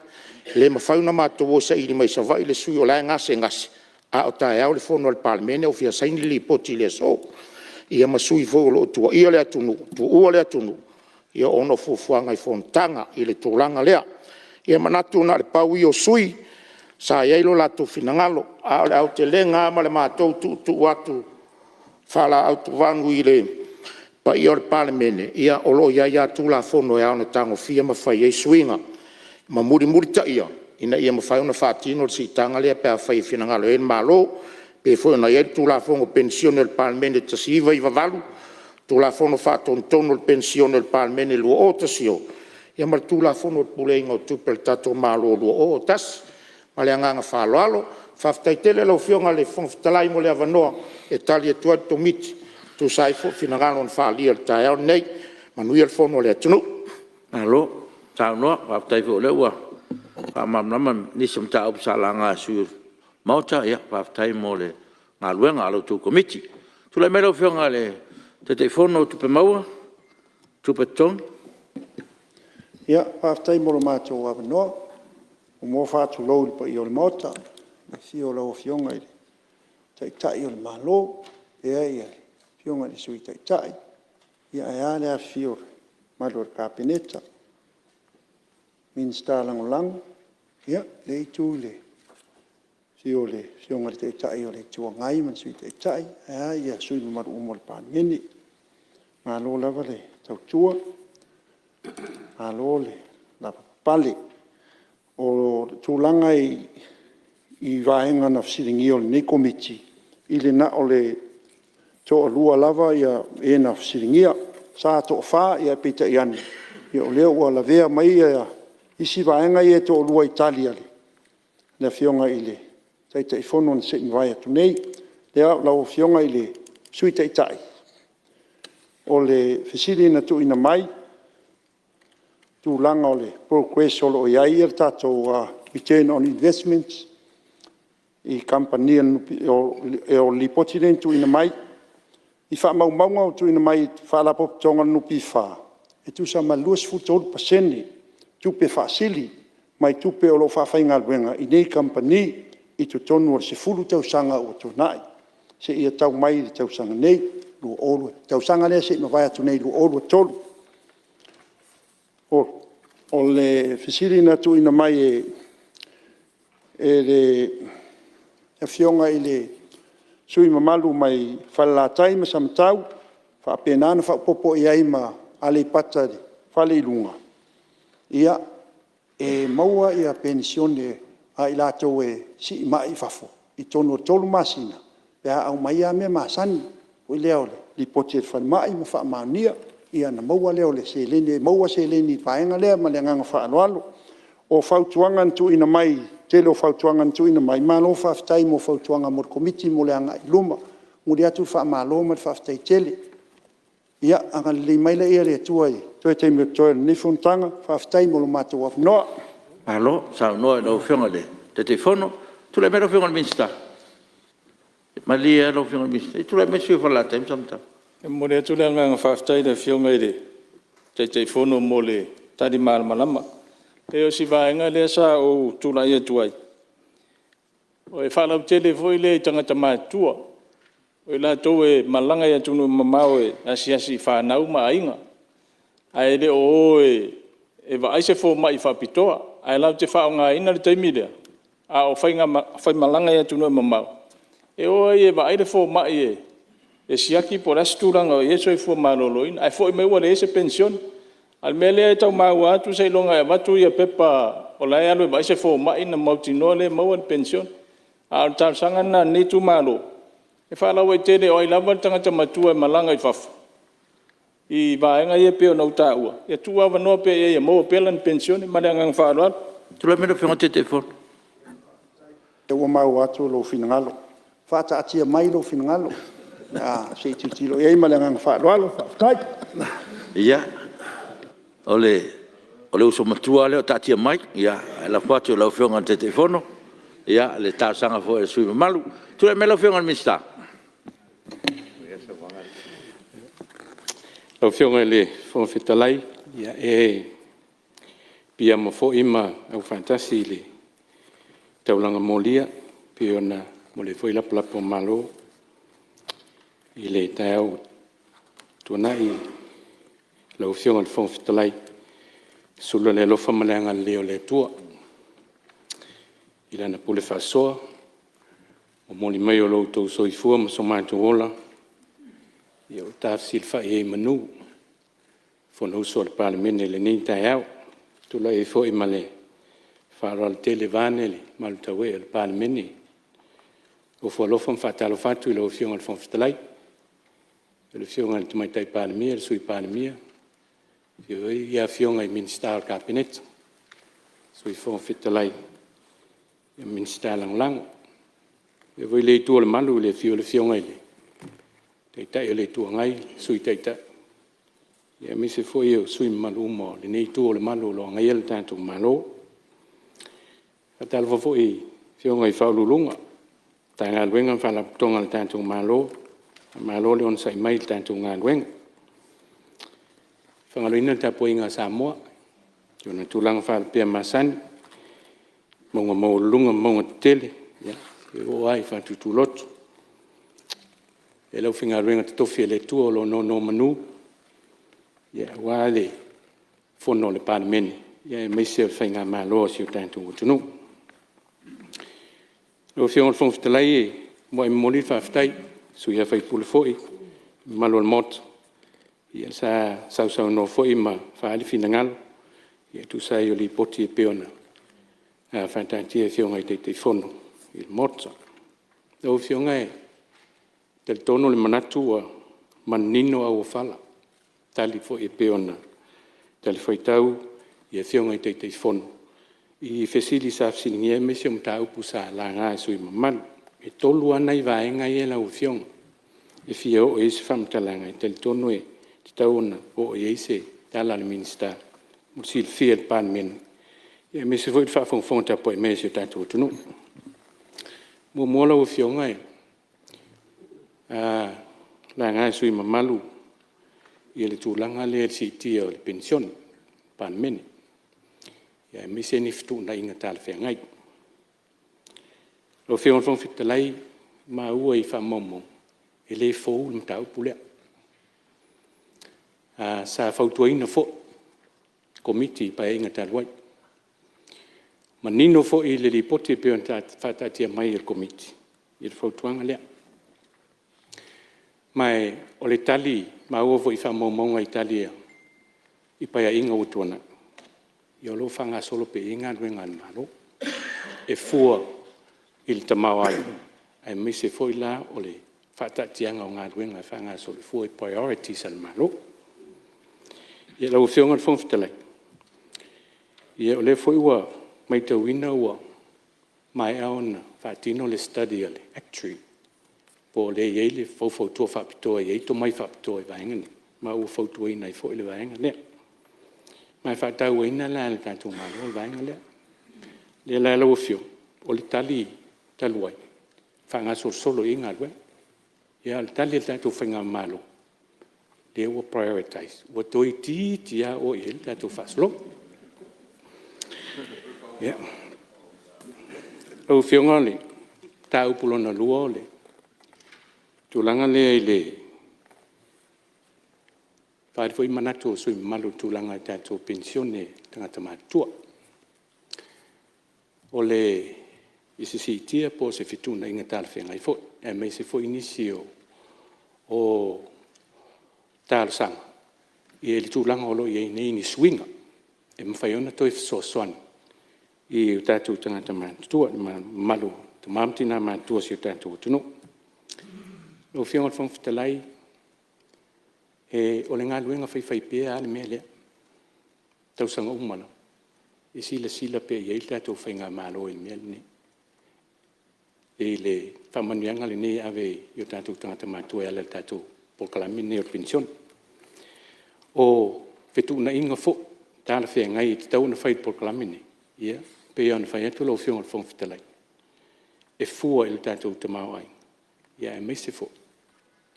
E le mafai ona matou o e saili mai Savaii le sui o la e gasegase a o taeao le fono a le Palemene ua fia saini le Lipoti i le aso. Ia ma sui foi o lo o tuuaia le atunuu, tuua le atunuu ona o fuafuaga i fonotaga i le tulaga lea. Ia manatu na o le pau ia o sui usufono sa i ai lo latou finagalo, a o le aotelega lava ma le matou tuutuu atu faalaau tuvanu i le paia o le Palemene, ia o lo o i ai lava Tulafono e ao ona tagofia ma fai ai suiga ma mulimulitaia ina ia mafai ona faatino le siitaga lea pe afai e finagalo i ai le Malo. E pei foi ona i ai le Tulafono o Penisione a le Palemene i le 1998, Tulafono Faatonutonu o le Penisione a le Palemene 2010, ia ma le Tulafono o le Puleaina o Tupe a le tatou Malo 2001. Ma le agaga faaaloalo. Faafetai tele lau Afioga i le Fofoga Fetalai mo le avanoa e tali atu ai le Komiti e tusa ai foi o finagalo na faaalia i le taeao lenei. Manuia le fono a le atunuu. Malo saunoa, faafetai foi o lea ua faamalamalama nisi o mataupu sa laga e sui usufono o le Maota. Faafetai mo le galuega a la outou Komiti. Tulai mai lau Afioga i le Taitaifono o Tupe Maua ma Tupe Totogi. Ia, faafetai mo lo matou avanoa. E muamua ona faatulou i le paia o le Maota i le afio o lau Afioga i le Taitai o le Malo faapea le Afioga i le Sui Taitai, ae a le afifio o le mamalu o le Kapeneta, Minisita Lagolago. Ia, lenei itu i le afio o le Afioga i le Taitai o le Itu Agai ma le Sui Taitai ae a sui usufono mamalu uma o le Palemene. Malo lava le tautua, malo le lavapapale. O le tulaga i vaega na fesiligia o lenei Komiti, i le na o le toalua lava e na fesiligia. Sa toafa ae peitai ane o lea ua lavea mai isi vaega ia e toalua i tali a le Afioga i le Taitaifono na se i mavae atu nei. Lau Afioga i le Sui Taitai, o le fesili na tuuina mai i tulaga o le progress o lo o i ai le tatou return on investment i kamupani a le NPF. O le Lipoti lea na tuuina mai i faamaumauga ua tuuina mai e Faalapotopotoga a le NPF, e tusa ma le 23% tupe faasili mai tupe o lo o faafaigaluega i nei kamupani i totonu o le 10 tausaga ua tuanai seia tau mai i le tausaga nei, tausaga lea na se i mavae atu nei 2023. O le fesili na tuuina mai e le Afioga i le sui usufono mamalu mai Falelatai ma Samatau, faapena ona faaopoopo i ai ma Aleipata Fale i Luga, e maua penisione a i latou e siimai i fafo i totonu o le 3 masina pe a aumai lava mea masani foi lea o le lipoti a le falemai ma faamaonia, ona maua lea o le seleni, e maua seleni i le vaega lea. Ma le agaga faaaloalo. O fautuaga na tuuina mai, tele o fautuaga na tuuina mai, malo faafetai mo fautuaga mo le Komiti mo le agai i luma. E momoli atu le faamalo ma le faafetai tele. Ia agalelei mai laia o le Atua i toe taimi o totoe o lenei fonotaga. Faafetai mo le matou avanoa. Malo saunoa i lau Afioga i le Taitaifono. Tulai mai lau Afioga i le Minisita. Malie lava lau Afioga i le Minisita, se i tulai mai le sui usufono mo Falelatai ma Samatau. E momoli atu le agaga faafetai i le Afioga i le Taitaifono mo le tali malamalama. E pei o si vaega lea sa ou tulai atu ai, e faalautele foi lea i tagata matutua, o i latou e malaga i atunuu mamao e asiasi i fanau ma aiga, ae le o o e vaai se fomai faapitoa. Ae latou te faaaogaina le taimi lea a o faimalaga i atunuu e mamao e o ai e vaai le fomai e siaki po o le a se tulaga o i ai le soifua maloloina, ae foi mai ua leai se penisione. A o le mea lea e tau maua atu seiloga e avatu pepa o la e alu e vaai se fomai ona mautinoa lea e maua le penisione. A o le talosaga lena a lenei itumalo, e faalauaitele, o ai lava le tagata matua e malaga i fafo i vaega ia e pei ona ou taua, ia tuuavanoa pea i ai e maua pea lana penisione. Ma le agaga faaaloalo. Tulai mai lau Afioga i le Taitaifono. O lea ua maua atu lou finagalo. Faataatia mai lou finagalo se i tilotilo i ai ma le agaga faaaloalo. Faafetai. Ia, o le uso matua lava lea o taatia mai, ae lafo atu i lau Afioga i le Taitaifono le talosaga foi a le sui usufono mamalu. Tulai mai lau Afioga i le Minisita. Lau Afioga i le Fofoga Fetalai, e piiama foi ma aufaatasi i le taulaga molia pei ona momoli ai foi lapalapa o malo i le taeao ua tuanai i lau Afioga i le Fofoga Fetalai, sula le alofa ma le agalelei o le Atua i Lana pule faasoa, momoli mai o lo outou soifua ma so matou ola, ua tafesilafai ai i manu le Fonousu a le Palemene i lenei taeao. E tulai ai foi ma le faaaloalo tele vaeane le mamalu tauee o le Palemene, e ofo alofa ma faatalofa atu i lau Afioga i le Fofoga Fetalai, le Afioga i le Tamaitai Palemia, le Sui Palemia, afifio foi Afioga i Minisita o le Kapeneta, Sui Fofoga Fetalai ma Minisita Lagolago. E faapea foi lea itu o le malu i le afio o le Afioga i le Taitai o le Itu Agai, Sui Taitai aemaise foi o sui usufono mamalu uma o lenei itu o le malu o lo o agaia le tatou Malo. E faatalofa foi i Afioga i Ofisa Sili o Pulega o Matagaluega ma Faalapotopotoga a le tatou Malo, faamalo le onosai mai i le tatou galuega. E le faagaloina le tapuaiga a Samoa i ona tulaga faalupea masani, mauga maualuluga ma mauga tetele e oo lava i fatutuloto. Le aufaigaluega totofi a le Atua o lo o nonomanu aua le fono a le Palemene aemaise o le Faigamalo a si o tatou atunuu. Lau Afioga i le Fofoga Fetalai e muai momoli le faafetai i sui usufono foi ma le mamalu o le Maota sa sausaunoa foi ma faaali finagalo e tusa ai o Lipoti e pei ona faataatia e Afioga i Taitaifono i le Maota. Lau Afioga e talitonu le manatu ua manino auofala i tali foi e pei ona talifuaitau i Afioga i Taitaifono i fesili sa fesiligia aemaise o mataupu sa laga e sui usufono mamalu. E tolu lava nai vaega ia lau Afioga e fia oo i ai se faamatalaga e talitonu e tatau ona oo i ai se tala a le Minisita mo le silafia e le Palemene aemaise foi le faafogafoga tapuai mai a si o tatou atunuu. Muamua lau Afioga, na laga e sui usufono mamalu le tulaga lea i le siitia o le penisione a le Palemene aemaise ni fetuunaiga talafeagai. Lau Afioga i le Fofoga Fetalai, ua maua i faamaumauga e le fou le mataupu lea. Sa fautuaina foi e le Komiti i Paeaiga talu ai. E manino foi i le Lipoti e pei ona faataatia mai e le Komiti le fautuaga lea. Ma o le tali maua foi i faamaumauga i tali i Paeaiga ua tuanai, ia o lo o faagasolo pea i ai galuega a le Malo e fua i le tamaoaiga aemaise foi la o le faataatiaga o galuega e faagasolo e fua i priorities a le Malo. Lau Afioga i le Fofoga Fetalai, ia o lea foi ua maitauina ua maea ona faatino le study a le Actuary po o lea e i ai le faufautua faapitoa e i ai le tomai faapitoa i vaega nei ma ua fautuaina ai foi le vaega lea. Ma e faatauaina la e le tatou Malo le vaega lea. O lea la lau Afioga o le tali talu ai, faagasolosolo i ai galuega. A o le tali a le tatou faigamalo, lea ua prioritize ua toeitiiti lava oo i ai le tatou faasologa. Lau Afioga o le mataupu lona lua o le tulaga lea i le faaali foi manatu o sui usufono mamalu i le tulaga i tatou penisione a tagata matutua. I se siitia po o se fetuunaiga talafeagai foi aemaise foi nisi o talosaga i le tulaga o lo o i ai nei i ni suiga e mafai ai ona toe fesoasoani i o tatou tagata matutua, le mamalu o tama ma tina matutua o si o tatou atunuu. Lau Afioga i le Fofoga Fetalai, o le galuega faifaipea lava le mea lea i tausaga uma lava, e silasila pea i ai le tatou faigamalo i le mea lenei, i le faamanuiaga lenei e ave i o tatou tagata matutua e ala i le tatou polokalame lenei o le penisione. O fetuunaiga foi talafeagai e tatau ona fai i le polokalame lenei, ia e pei lava ona fai atu lau Afioga i le Fofoga Fetalai, e fua i le tatou tamaoaiga aemaise foi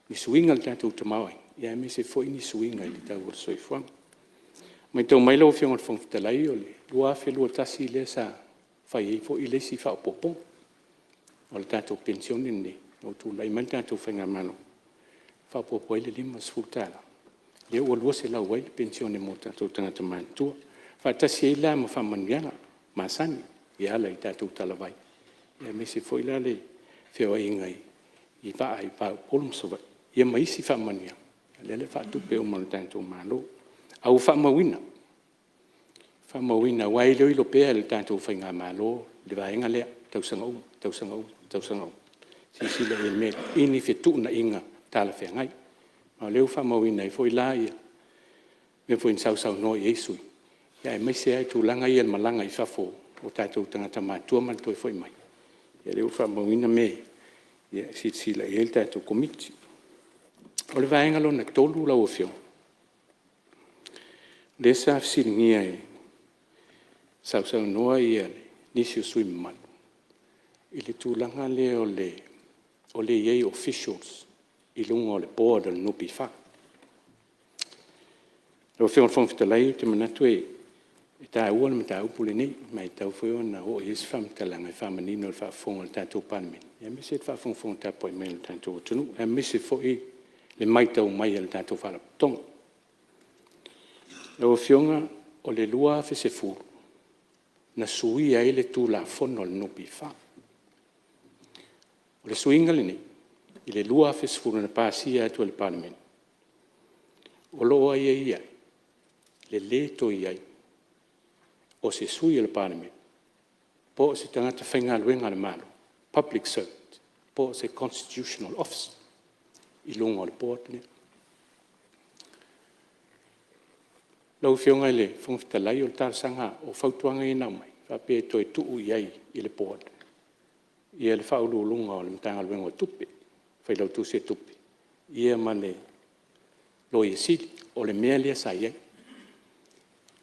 ni suiga i le tatou tamaoaiga aemaise foi ni suiga i le tau o le soifuaga. Matau mai lau Afioga i le Fofoga Fetalai o le 2021 lea sa fai ai foi le isi faaopoopoga o le tatou penisione lenei ina ua tulai mai le tatou faigamalo, faaopoopo ai le $50, lea ua $200 ai le penisione mo tatou tagata matutua, faatasi ai la ma faamanuiaga masani e ala i tatou talavai aemaise foi la le feoaiga i vaa i le va o Upolu ma Savaii ia ma isi faamanuiaga lea e faatupe uma e le tatou Malo. Ae ua faamauina, aua e iloilo pea e le tatou faigamalo le vaega lea i tausaga uma, tausaga uma, tausaga uma e silasila i ai i ni fetuunaiga talafeagai. Ma o lea ua faamauina ai foi la mea foi na sausaunoa i ai sui usufono aemaise lava tulaga ia i le malaga i fafo o tatou tagata matutua ma le toe foi mai. Ia o lea ua faamauina mea ia e silasila i ai le tatou Komiti. O le vaega lona tolu lau Afioga, lea sa fesiligia e sausaunoa nisi o sui usufono mamalu i le tulaga lea o le i ai o officials i luga o le Board a le NPF. Lau Afioga i le Fofoga Fetalai ou te manatu e taua le mataupu lenei ma e tatau foi ona oo i ai se faamatalaga e faamanino i le faafofoga a le tatou Palemene aemaise le faafogafoga tapuai mai a le tatou atunuu, aemaise foi le maitau mai a le tatou Faalapotopotoga. Lau Afioga o le 2010 na suia ai le Tulafono a le NPF. O le suiga lenei i le 2010 na pasia atu e le Palemene, o lo o aiaia ai le le toe i ai o se sui o le Palemene po o se tagata faigaluega a le Malo, public servant po o se Constitutional Officer i luga o le Board lea. Lau Afioga i le Fofoga Fetalai o le talosaga, o fautuaga ia na aumai e faapea e toe tuu i ai i le Board le Faauluuluga o le Matagaluega o Tupe, Failautusi o Tupe ia ma le Loia Sili. O le mea lea sa i ai,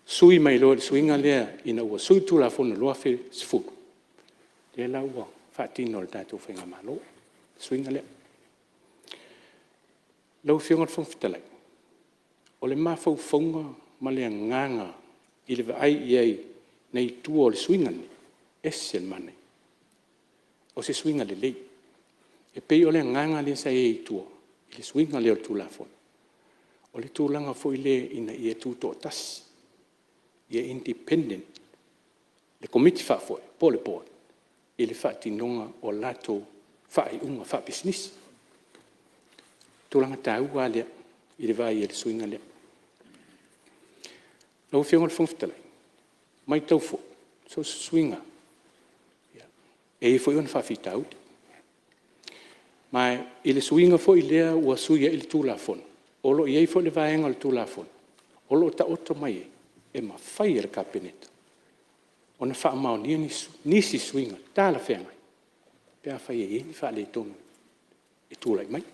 sui mai loa i le suiga lea ina ua sui le Tulafono i le 2010, lea la ua faatino e le tatou faigamalo le suiga lea. Lau Afioga i le Fofoga Fetalai, o le mafaufauga ma le agaga i le vaai i ai i tua o le suiga lenei, e ese le manaia. O se suiga lelei. E pei o le agaga lea sa i ai i tua i le suiga lea o le Tulafono, o le tulaga foi lea ina ia tutoatasi, ia independent le Komiti Faafoe po o le Board i le faatinoga o latou faaiuga faapisinisi. O le tulaga taua lava lea i le vaai i ai i le suiga lea. Lau Afioga i le Fofoga Fetalai, e maitau foi so o se suiga lava e i ai foi ona faafitauli. Ma i le suiga foi lea ua sui ai le Tulafono, o lo o i ai foi le vaega o le Tulafono o lo o taoto mai ai e mafai e le Kapeneta ona faamaonia nisi suiga talafeagai pe afai e i ai ni faaletonu e tulai mai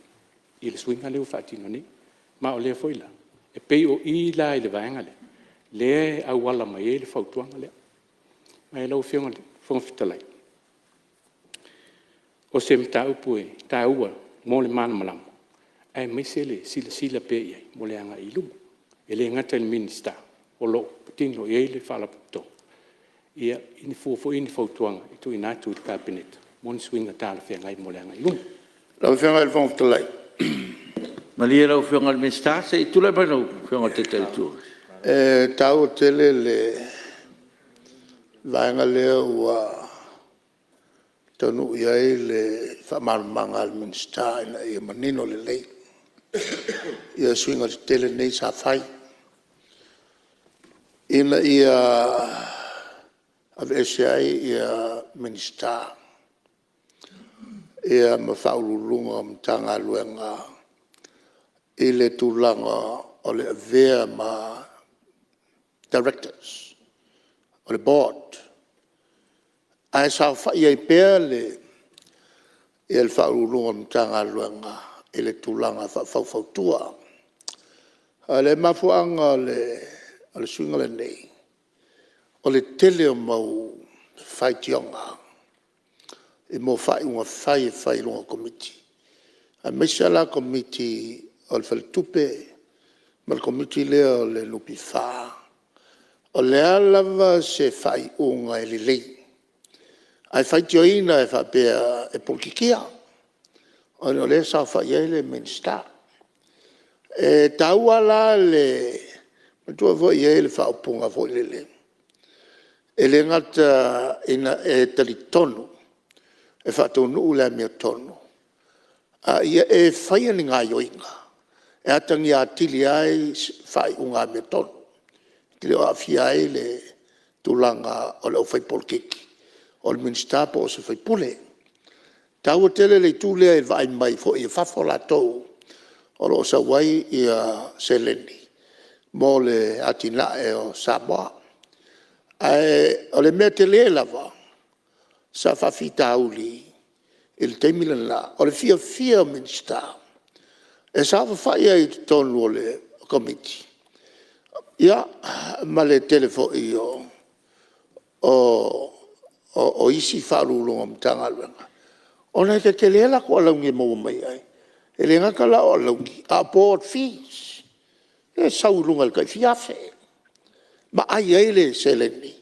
i le suiga lea ua faatino nei. Ma o lea foi la e pei o i la i le vaega lea, lea e auala mai ai le fautuaga lea. Lau Afioga i le Fofoga Fetalai, o se mataupu e taua mo le malamalama aemaise le silasila pea i ai mo le agai i luma. E le gata i le Minisita o lo o patino i ai le Faalapotopotoga, ia fua foi i ni fautuaga e tuuina atu i le Kapeneta mo ni suiga talafeagai mo le agai i luma. Lau Afioga i le Fofoga Fetalai… Malie lau Afioga i le Minisita se i tulai mai lau Afioga i le Taitai o le Itu Agai. E taua tele le vaega lea ua taunuu i ai le faamalamalamaga a le Minisita ina ia manino lelei suiga tetele nei sa fai ina ia aveese ai Minisita ma Faauluuluga o Matagaluega i le tulaga o le avea ma Directors o le Board, ae saofai ai pea le Faauluuluga o Matagaluega i le tulaga faa-faufautua. O le mafuaaga o le suiga lenei, o le tele o mau faitioga i mea o faaiuga fai e fai i luga o Komiti, aemaise lava la Komiti o le Faletupe ma le Komiti lea o le NPF. O le a lava se faaiuga e lelei ae faitioina e faapea e polokikia ona o lea e saofai ai le Minisita. E taua la le… Manatua foi e i ai le faaupuga foi lele, e le gata ina e talitonu e faataunuu le amiotonu, a ia e faia ni gaoioiga e atagia atili ai faaiuga amiotonu, e te le o aafia ai le tulaga o le aufai polokiki o le Minisita po o se sui usufono. E taua tele le itu lea i le vaai mai foi a fafo latou o lo o sau ai seleni mo le atinae o Samoa. Ae o le mea tele lava sa faafitauli i le taimi lena, o le fiafia o Minisita e saofafai ai i totonu o le Komiti ma le tele foi o isi Ofisa Sili o Pulega o Matagaluega ona e tetele latou alauni e maua mai ai. E le gata la o alauni a o board fees e sau i luga i le tai fia afe ma ai ai le seleni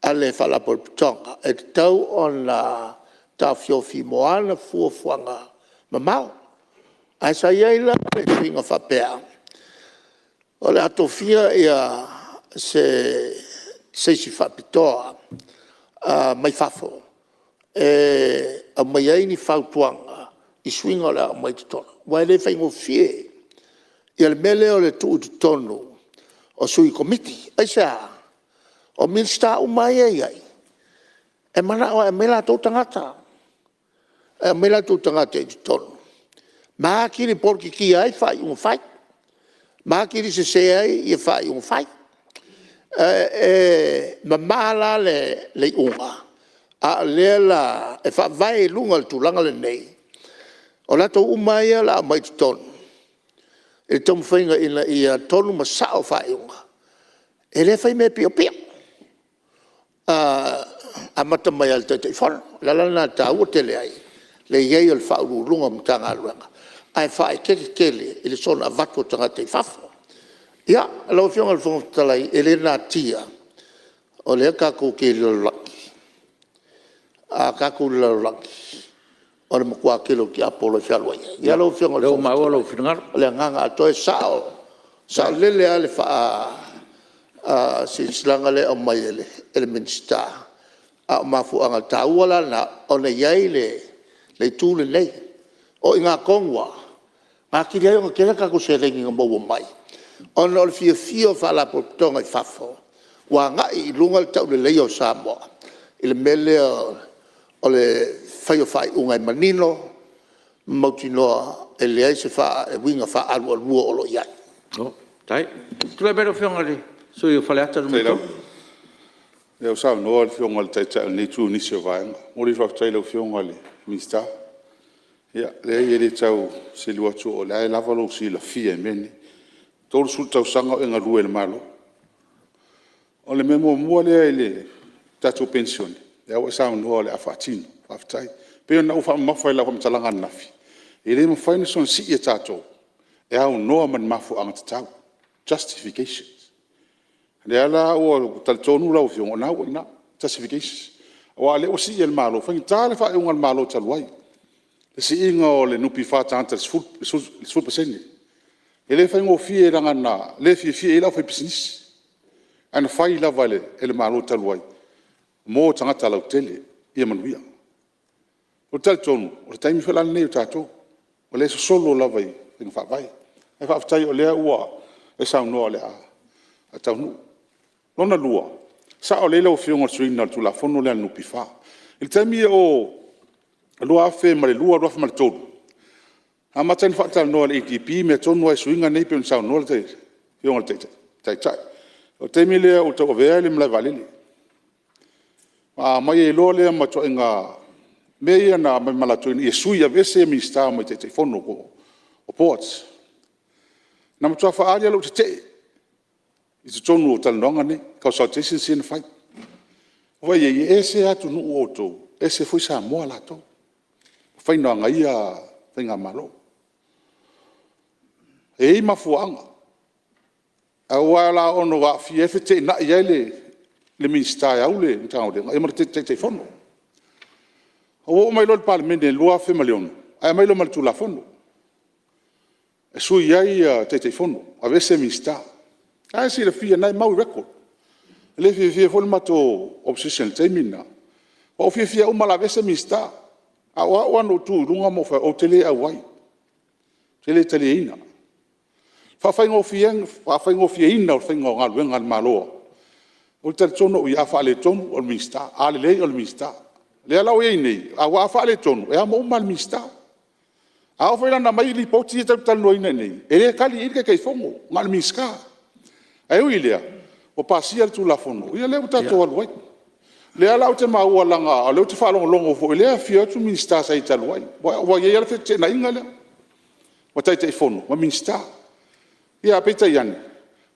a le Faalapotopotoga e tatau ona taofiofi mo ana fuafuaga mamao. Ae sa i ai la le suiga faapea o le a tofia se isi faapitoa mai fafo e aumai ai ni fautuaga i suiga o le a aumai i totonu aua e le faigofie le mea lea o le tuu i totonu o sui Komiti. Aisea? O Minisita uma lava ia e i ai e manao lava e aumai latou tagata, e aumai latou tagata i totonu ma atili polokikia ai faaiuga fai ma atili sese ai faaiuga fai. E mama la le iuga a o lea la e faavae i luga o le tulaga lenei, o latou uma lava ia o le a aumai i totonu i le taumafaiga ina ia tonu ma sao faaiuga, e le fai mea piopio, amata mai lava i le Taitaifono. O le ala lena e taua tele ai le i ai o le Ofisa Sili o Pulega o Matagaluega ae faaeteete tele i le soona avatu o tagata i fafo. Ia, lau Afioga i le Fofoga Fetalai e le natia o lea tatou te i le lalolagi. A tatou i le lalolagi o le matua tele o tiapolo e fealuai ai. Ia lau Afioga i le Ia, o lea ua maua Fofoga lou Fetalai, finagalo. o le agaga atoa, e sao, saolele lava le faasilasilaga lea e aumai e le Minisita, a o mafuaaga taua la na ona e i ai le itu lenei. O i ina tonu lava na atili ai ona tele a tatou seleni na maua mai ona o le fiafia o Faalapotopotoga i fafo ua agai i luga le tauleleia o Samoa i le mea lea o le fai o faaiuga e manino ma mautinoa e leai se uiga faaalualua o lo o i ai. Malo faafetai. Tulai mai lau Afioga i le sui usufono mo Faleata 3. Faafetai lava. O lea ua saunoa le Afioga i le Taitai o lenei Itu i nisi o vaega. E momoli le faafetai i lau Afioga i le Minisita. Ia, leai e le tau selu atu o la e lava lou silafia i mea nei, e 30 tausaga o e galue i le Malo. O le mea muamua lea i le tatou Penisione, lea ua e saunoa o le a faatino, faafetai. E pei ona ou faamamafa i lau faamatalaga ananafi, e le mafai ona soona sii e tatou e aunoa ma ni mafuaaga tatau, justifications. O lea la ua talitonu lau Afioga o lena ua i ina justifications. Aua o lea ua sii e le Malo, e faigata le faaiuga a le Malo talu ai, le siiga o le NPF a tagata i le 10%. E le faigofie leaga na le fiafia i ai le aufaipisinisi, ae na fai lava e le Malo talu ai mo tagata lautele ia manuia. Ou te talitonu o le taimi foi la lenei o tatou, o lea e sosolo lava i faiga faavae. Ae faafetai o lea ua e saunoa o le a taunuu. Lona lua, e sao lelei lau Afioga i le suiga o le Tulafono lea a le NPF. I le taimi o 2002, 2003, na amata ai ona faatalanoa e le ADB mea tonu lava i suiga nei pei ona saunoa le Afioga i le Taitai. O le taimi lea o ou tauavea le malae vaalele, na aumai ai loa lea ma ituaiga mea ia na aumai ma latou ina ia sui, aveese Minisita mai Taitaifono o Boards. Na matua faaali lava lou tetee i totonu o talanoaga nei, consultations ia na fai. Ou vaai i ai, e ese atunuu o outou ese foi Samoa latou, le faiga o ana ia faigamalo. E i ai mafuaaga, aua o le a ono aafia ai, feteenai ai le Minisita e ou le Matagaluega ia ma le Taitaifono. Ou oo mai loa i le Palemene i le 2006, ae aumai loa ma le Tulafono e sui ai Taitaifono, aveese Minisita. O la e silafia o lena e mau i record. E le fiafia foi le matou Opposition i le taimi lena, ua ou fiafia uma o le a aveese Minisita. A o au na ou tu i luga ma ou fai atu, ou te le auai, ou te le taliaina. Faafaigofieina o le faiga o galuega a le Malo, ou te talitonu au ia, a faaletonu o le Minisita, a lelei o le Minisita. O lea la ua i ai nei, aua a faaletonu, e amo uma lava e le Minisita. A oo foi la ina aumai Lipoti ia tatou te talanoaina i inei, e le tali i ai le Taitaifono, na o le Minisita. Ae ui i lea, ua pasia le Tulafono, ia lea ua tatou alu ai. O lea la ou te maua leaga o lea ou te faalogologo foi o lea e afifio atu Minisita sa i ai talu ai. Ua i ai lava le feteenaiga lea, o Taitaifono ma Minisita. Ia ae peitai ane,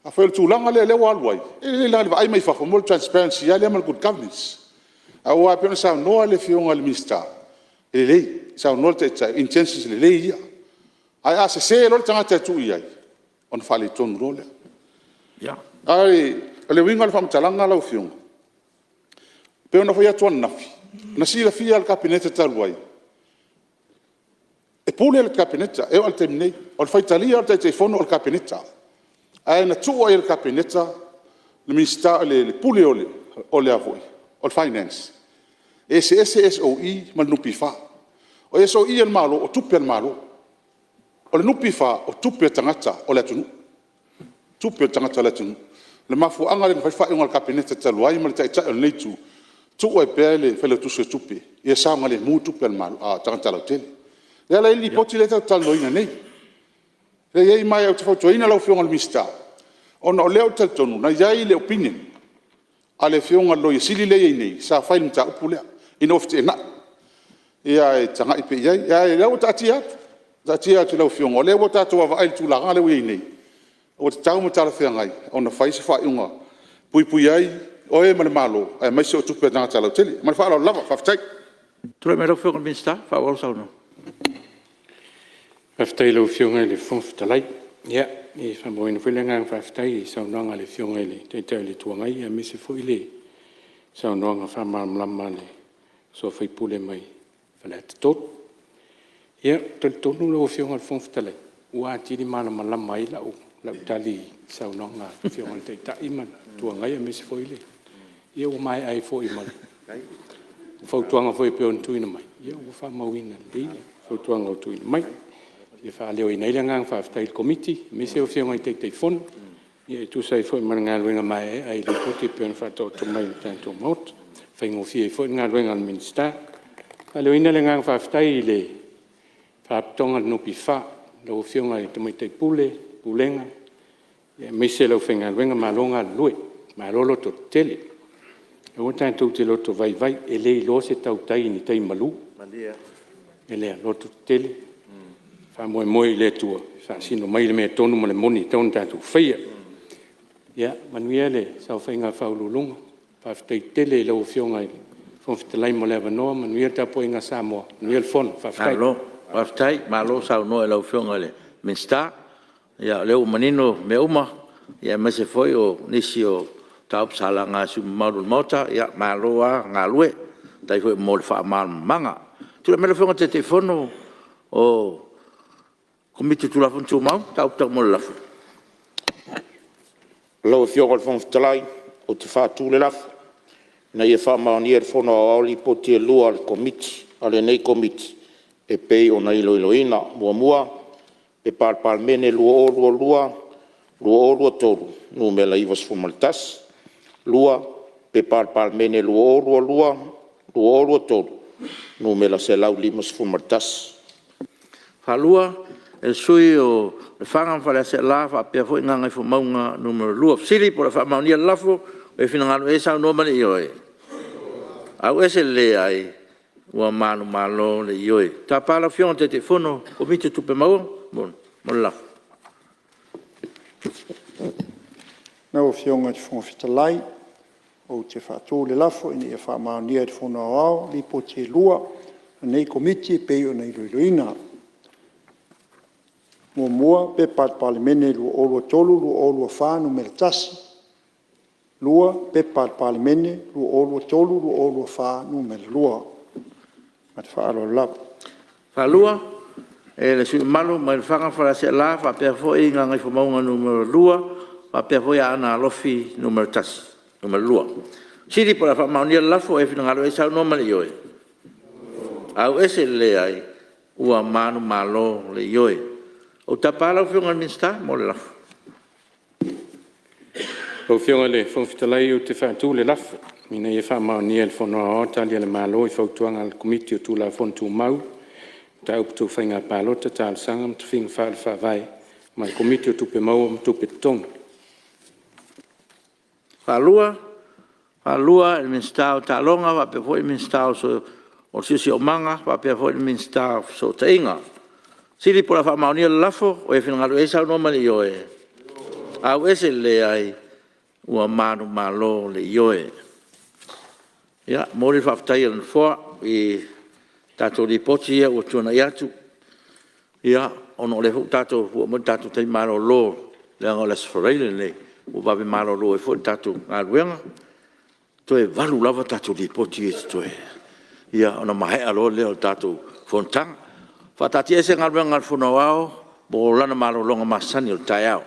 afai o le tulaga lea ua alu ai, e lelei lava i le vaai mai fafo, mo le transparency lava lea ma le good governance. Aua e pei ona saunoa le Afioga i le Minisita, e lelei, saunoa le Taitai, intentions lelei ia. Ae a sese loa le tagata e tuu i ai, ona faaletonu loa lea. A o le uiga o le faamatalaga lau Afioga, e pei ona ou fai atu ananafi, na silafia e le Kapeneta talu ai, e pule le Kapeneta e oo lava i le taimi nei. O le faitalia o le Taitaifono o le Kapeneta, ae na tuu lava i ai e le Kapeneta le Minisita le Pule o le Finance, e eseese SOE ma le NPF. O SOE a le Malo o tupe a le Malo, o le NPF o tupe a tagata o le atunuu, tupe a tagata o le atunuu. O le mafuaaga lea na fai ai le faaiuga a le Kapeneta talu ai ma le Taitai o lenei Itu, tuu ai pea le Failautusi o Tupe ia saogalemu tupe a tagata lautele. O lea la e i ai le Lipoti lea tatou te talanoaina nei, lea e i ai. Ma ou te fautuaina lau Afioga i le Minisita ona o lea ou te talitonu na i ai le opinion a le Afioga i le Loia Sili lea e i ai nei sa fai i le mataupu lea ina ua feteenai. Ia e tagai pea i ai, a o lea ua taatia atu, taatia atu i lau Afioga o lea ua tatou vaavaai i le tulaga lea ua i ai nei, ua tatau ma talafeagai ona fai se faaiuga e puipuia ai oe ma le Malo aemaise o tupe a tagata lautele. Ma le faaaloalo lava. Faafetai. Tulai mai lau Afioga i le Minisita e faaauau le saunoaga. Faafetai i lau Afioga i le Fofoga Fetalai. Ia, e faamauina foi le agaga faafetai i le saunoaga a le Afioga i le Taitai o le Itu Agai aemaise foi le saunoaga faamalamalama a le uso a sui usufono mai Faleata 3. Ia, e talitonu lau Afioga i le Fofoga Fetalai ua atili malamalama ai lau tali i le saunoaga a le Afioga i le Taitai ma le Itu Agai aemaise foi le… Ia ua maea ai foi ma fautuaga foi pei ona tuuina mai, ia ua faamauina lelei fautuaga ua tuuina mai. E faaleoina ai le agaga faafetai i le Komiti aemaise o Afioga i Taitaifono e tusa ai foi ma le galuega maeaea i Lipoti e pei ona faataoto mai i le tatou Maota, e faigofie ai foi le galuega a le Minisita. E faaleoina le agaga faafetai i le Faalapotopotoga a le NPF, lau Afioga i le Tamaitai Pule, Pulega aemaise le aufaigaluega, malo le galulue, malo lototetele. Aua tatou te loto vaivai e le iloa se tautai i ni tai malu. O le mea lea, lototetele, faamoemoe i le Atua e faasino mai le mea tonu ma le moni e tatau ona tatou faia. Ia manuia le saofaiga a Ofisa Sili o Pulega, faafetai tele i lau Afioga i le Fofoga Fetalai mo le avanoa, manuia le tapuaiga a Samoa, manuia le fono. Faafetai. Malo faafetai, malo saunoa i lau Afioga i le Minisita. O lea ua manino mea uma aemaise foi o nisi o mataupu sa laga e sui usufono mamalu o le Maota. Malo lava galue, faafetai foi mo le faamalamalamaga. Tulai mai lau Afioga i le Taitaifono o le Komiti o Tulafono Tumau, Mataupu Tau le Lafo. Lau Afioga i le Fofoga Fetalai ou te faatu le lafo, Ina ia faamaonia e le Fono Aoao Lipoti e lua a le Komiti a lenei Komiti e pei ona iloiloina. 1. P.P.2022/2023 Nu.91. 2. P.P.2022/2023 Nu.151. E faatulima le sui usufono mo Lefaga ma Faleaseela faapea foi Gagaifomauga 2. O le a faamaonia le lafo. O e finagalo i ai e saunoa ma le ioe. Ua manumalo le ioe. Ou te tapa lau Afioga i le Taitaifono o le Komiti o Tupe Maua mo le lafo. Lau Afioga i le Fofoga Fetalai, Ou te faatu le lafo, Ina ia faamaonia e le Fono Aoao Lipoti e lua a lenei Komiti e pei ona iloiloina. 1. P.P.2023/2024 Nu.1, 2. P.P.2023/2024 Nu.2. Ma le faaaloalo lava. E faataatia e le sui usufono mamalu mai Lefaga ma Faleaseela faapea foi Gagaifomauga 2 faapea foi Aana Alofi 2. O le a faamaonia le lafo, o e finagalo ai saunoa ma le ioe. Ua manumalo le Ioe. Ou te tapa lau Afioga i le Minisita mo le lafo. Lau Afioga i le Fofoga Fetalai ou te faatu le lafo, Ina ia faamaonia e le Fono Aoao Tali a le Malo i Fautuaga a le Komiti o Tulafono Tumau, Mataupu Tau Faiga Palota, Talosaga ma Tofiga Faale-Faavae ma le Komiti o Tupe Maua ma Tupe Totogi. E faalua e le Minisita o Taaloga faapea foi le Minisita o le Siosiomaga faapea foi le Minisita o Fesootaiga. O le fesili po o le a faamaonia le lafo, o e finagalo ai saunoa ma le ioe. Auese le leai. Ua manumalo le Ioe. E momoli le faafetai a le Nofoa i tatou Lipoti ia ua tuanai atu, ona o lea foi ua oo mai le tatou taimi malolo leaga o le Aso Faraile lenei ua vave malolo ai foi le tatou galuega. Toe 8 lava tatou Lipoti ia e totoe ona maea loa lea o le tatou fonotaga. E faataatiaese Galuega a le Fono Aoao mo lana malologa masani o le taeao.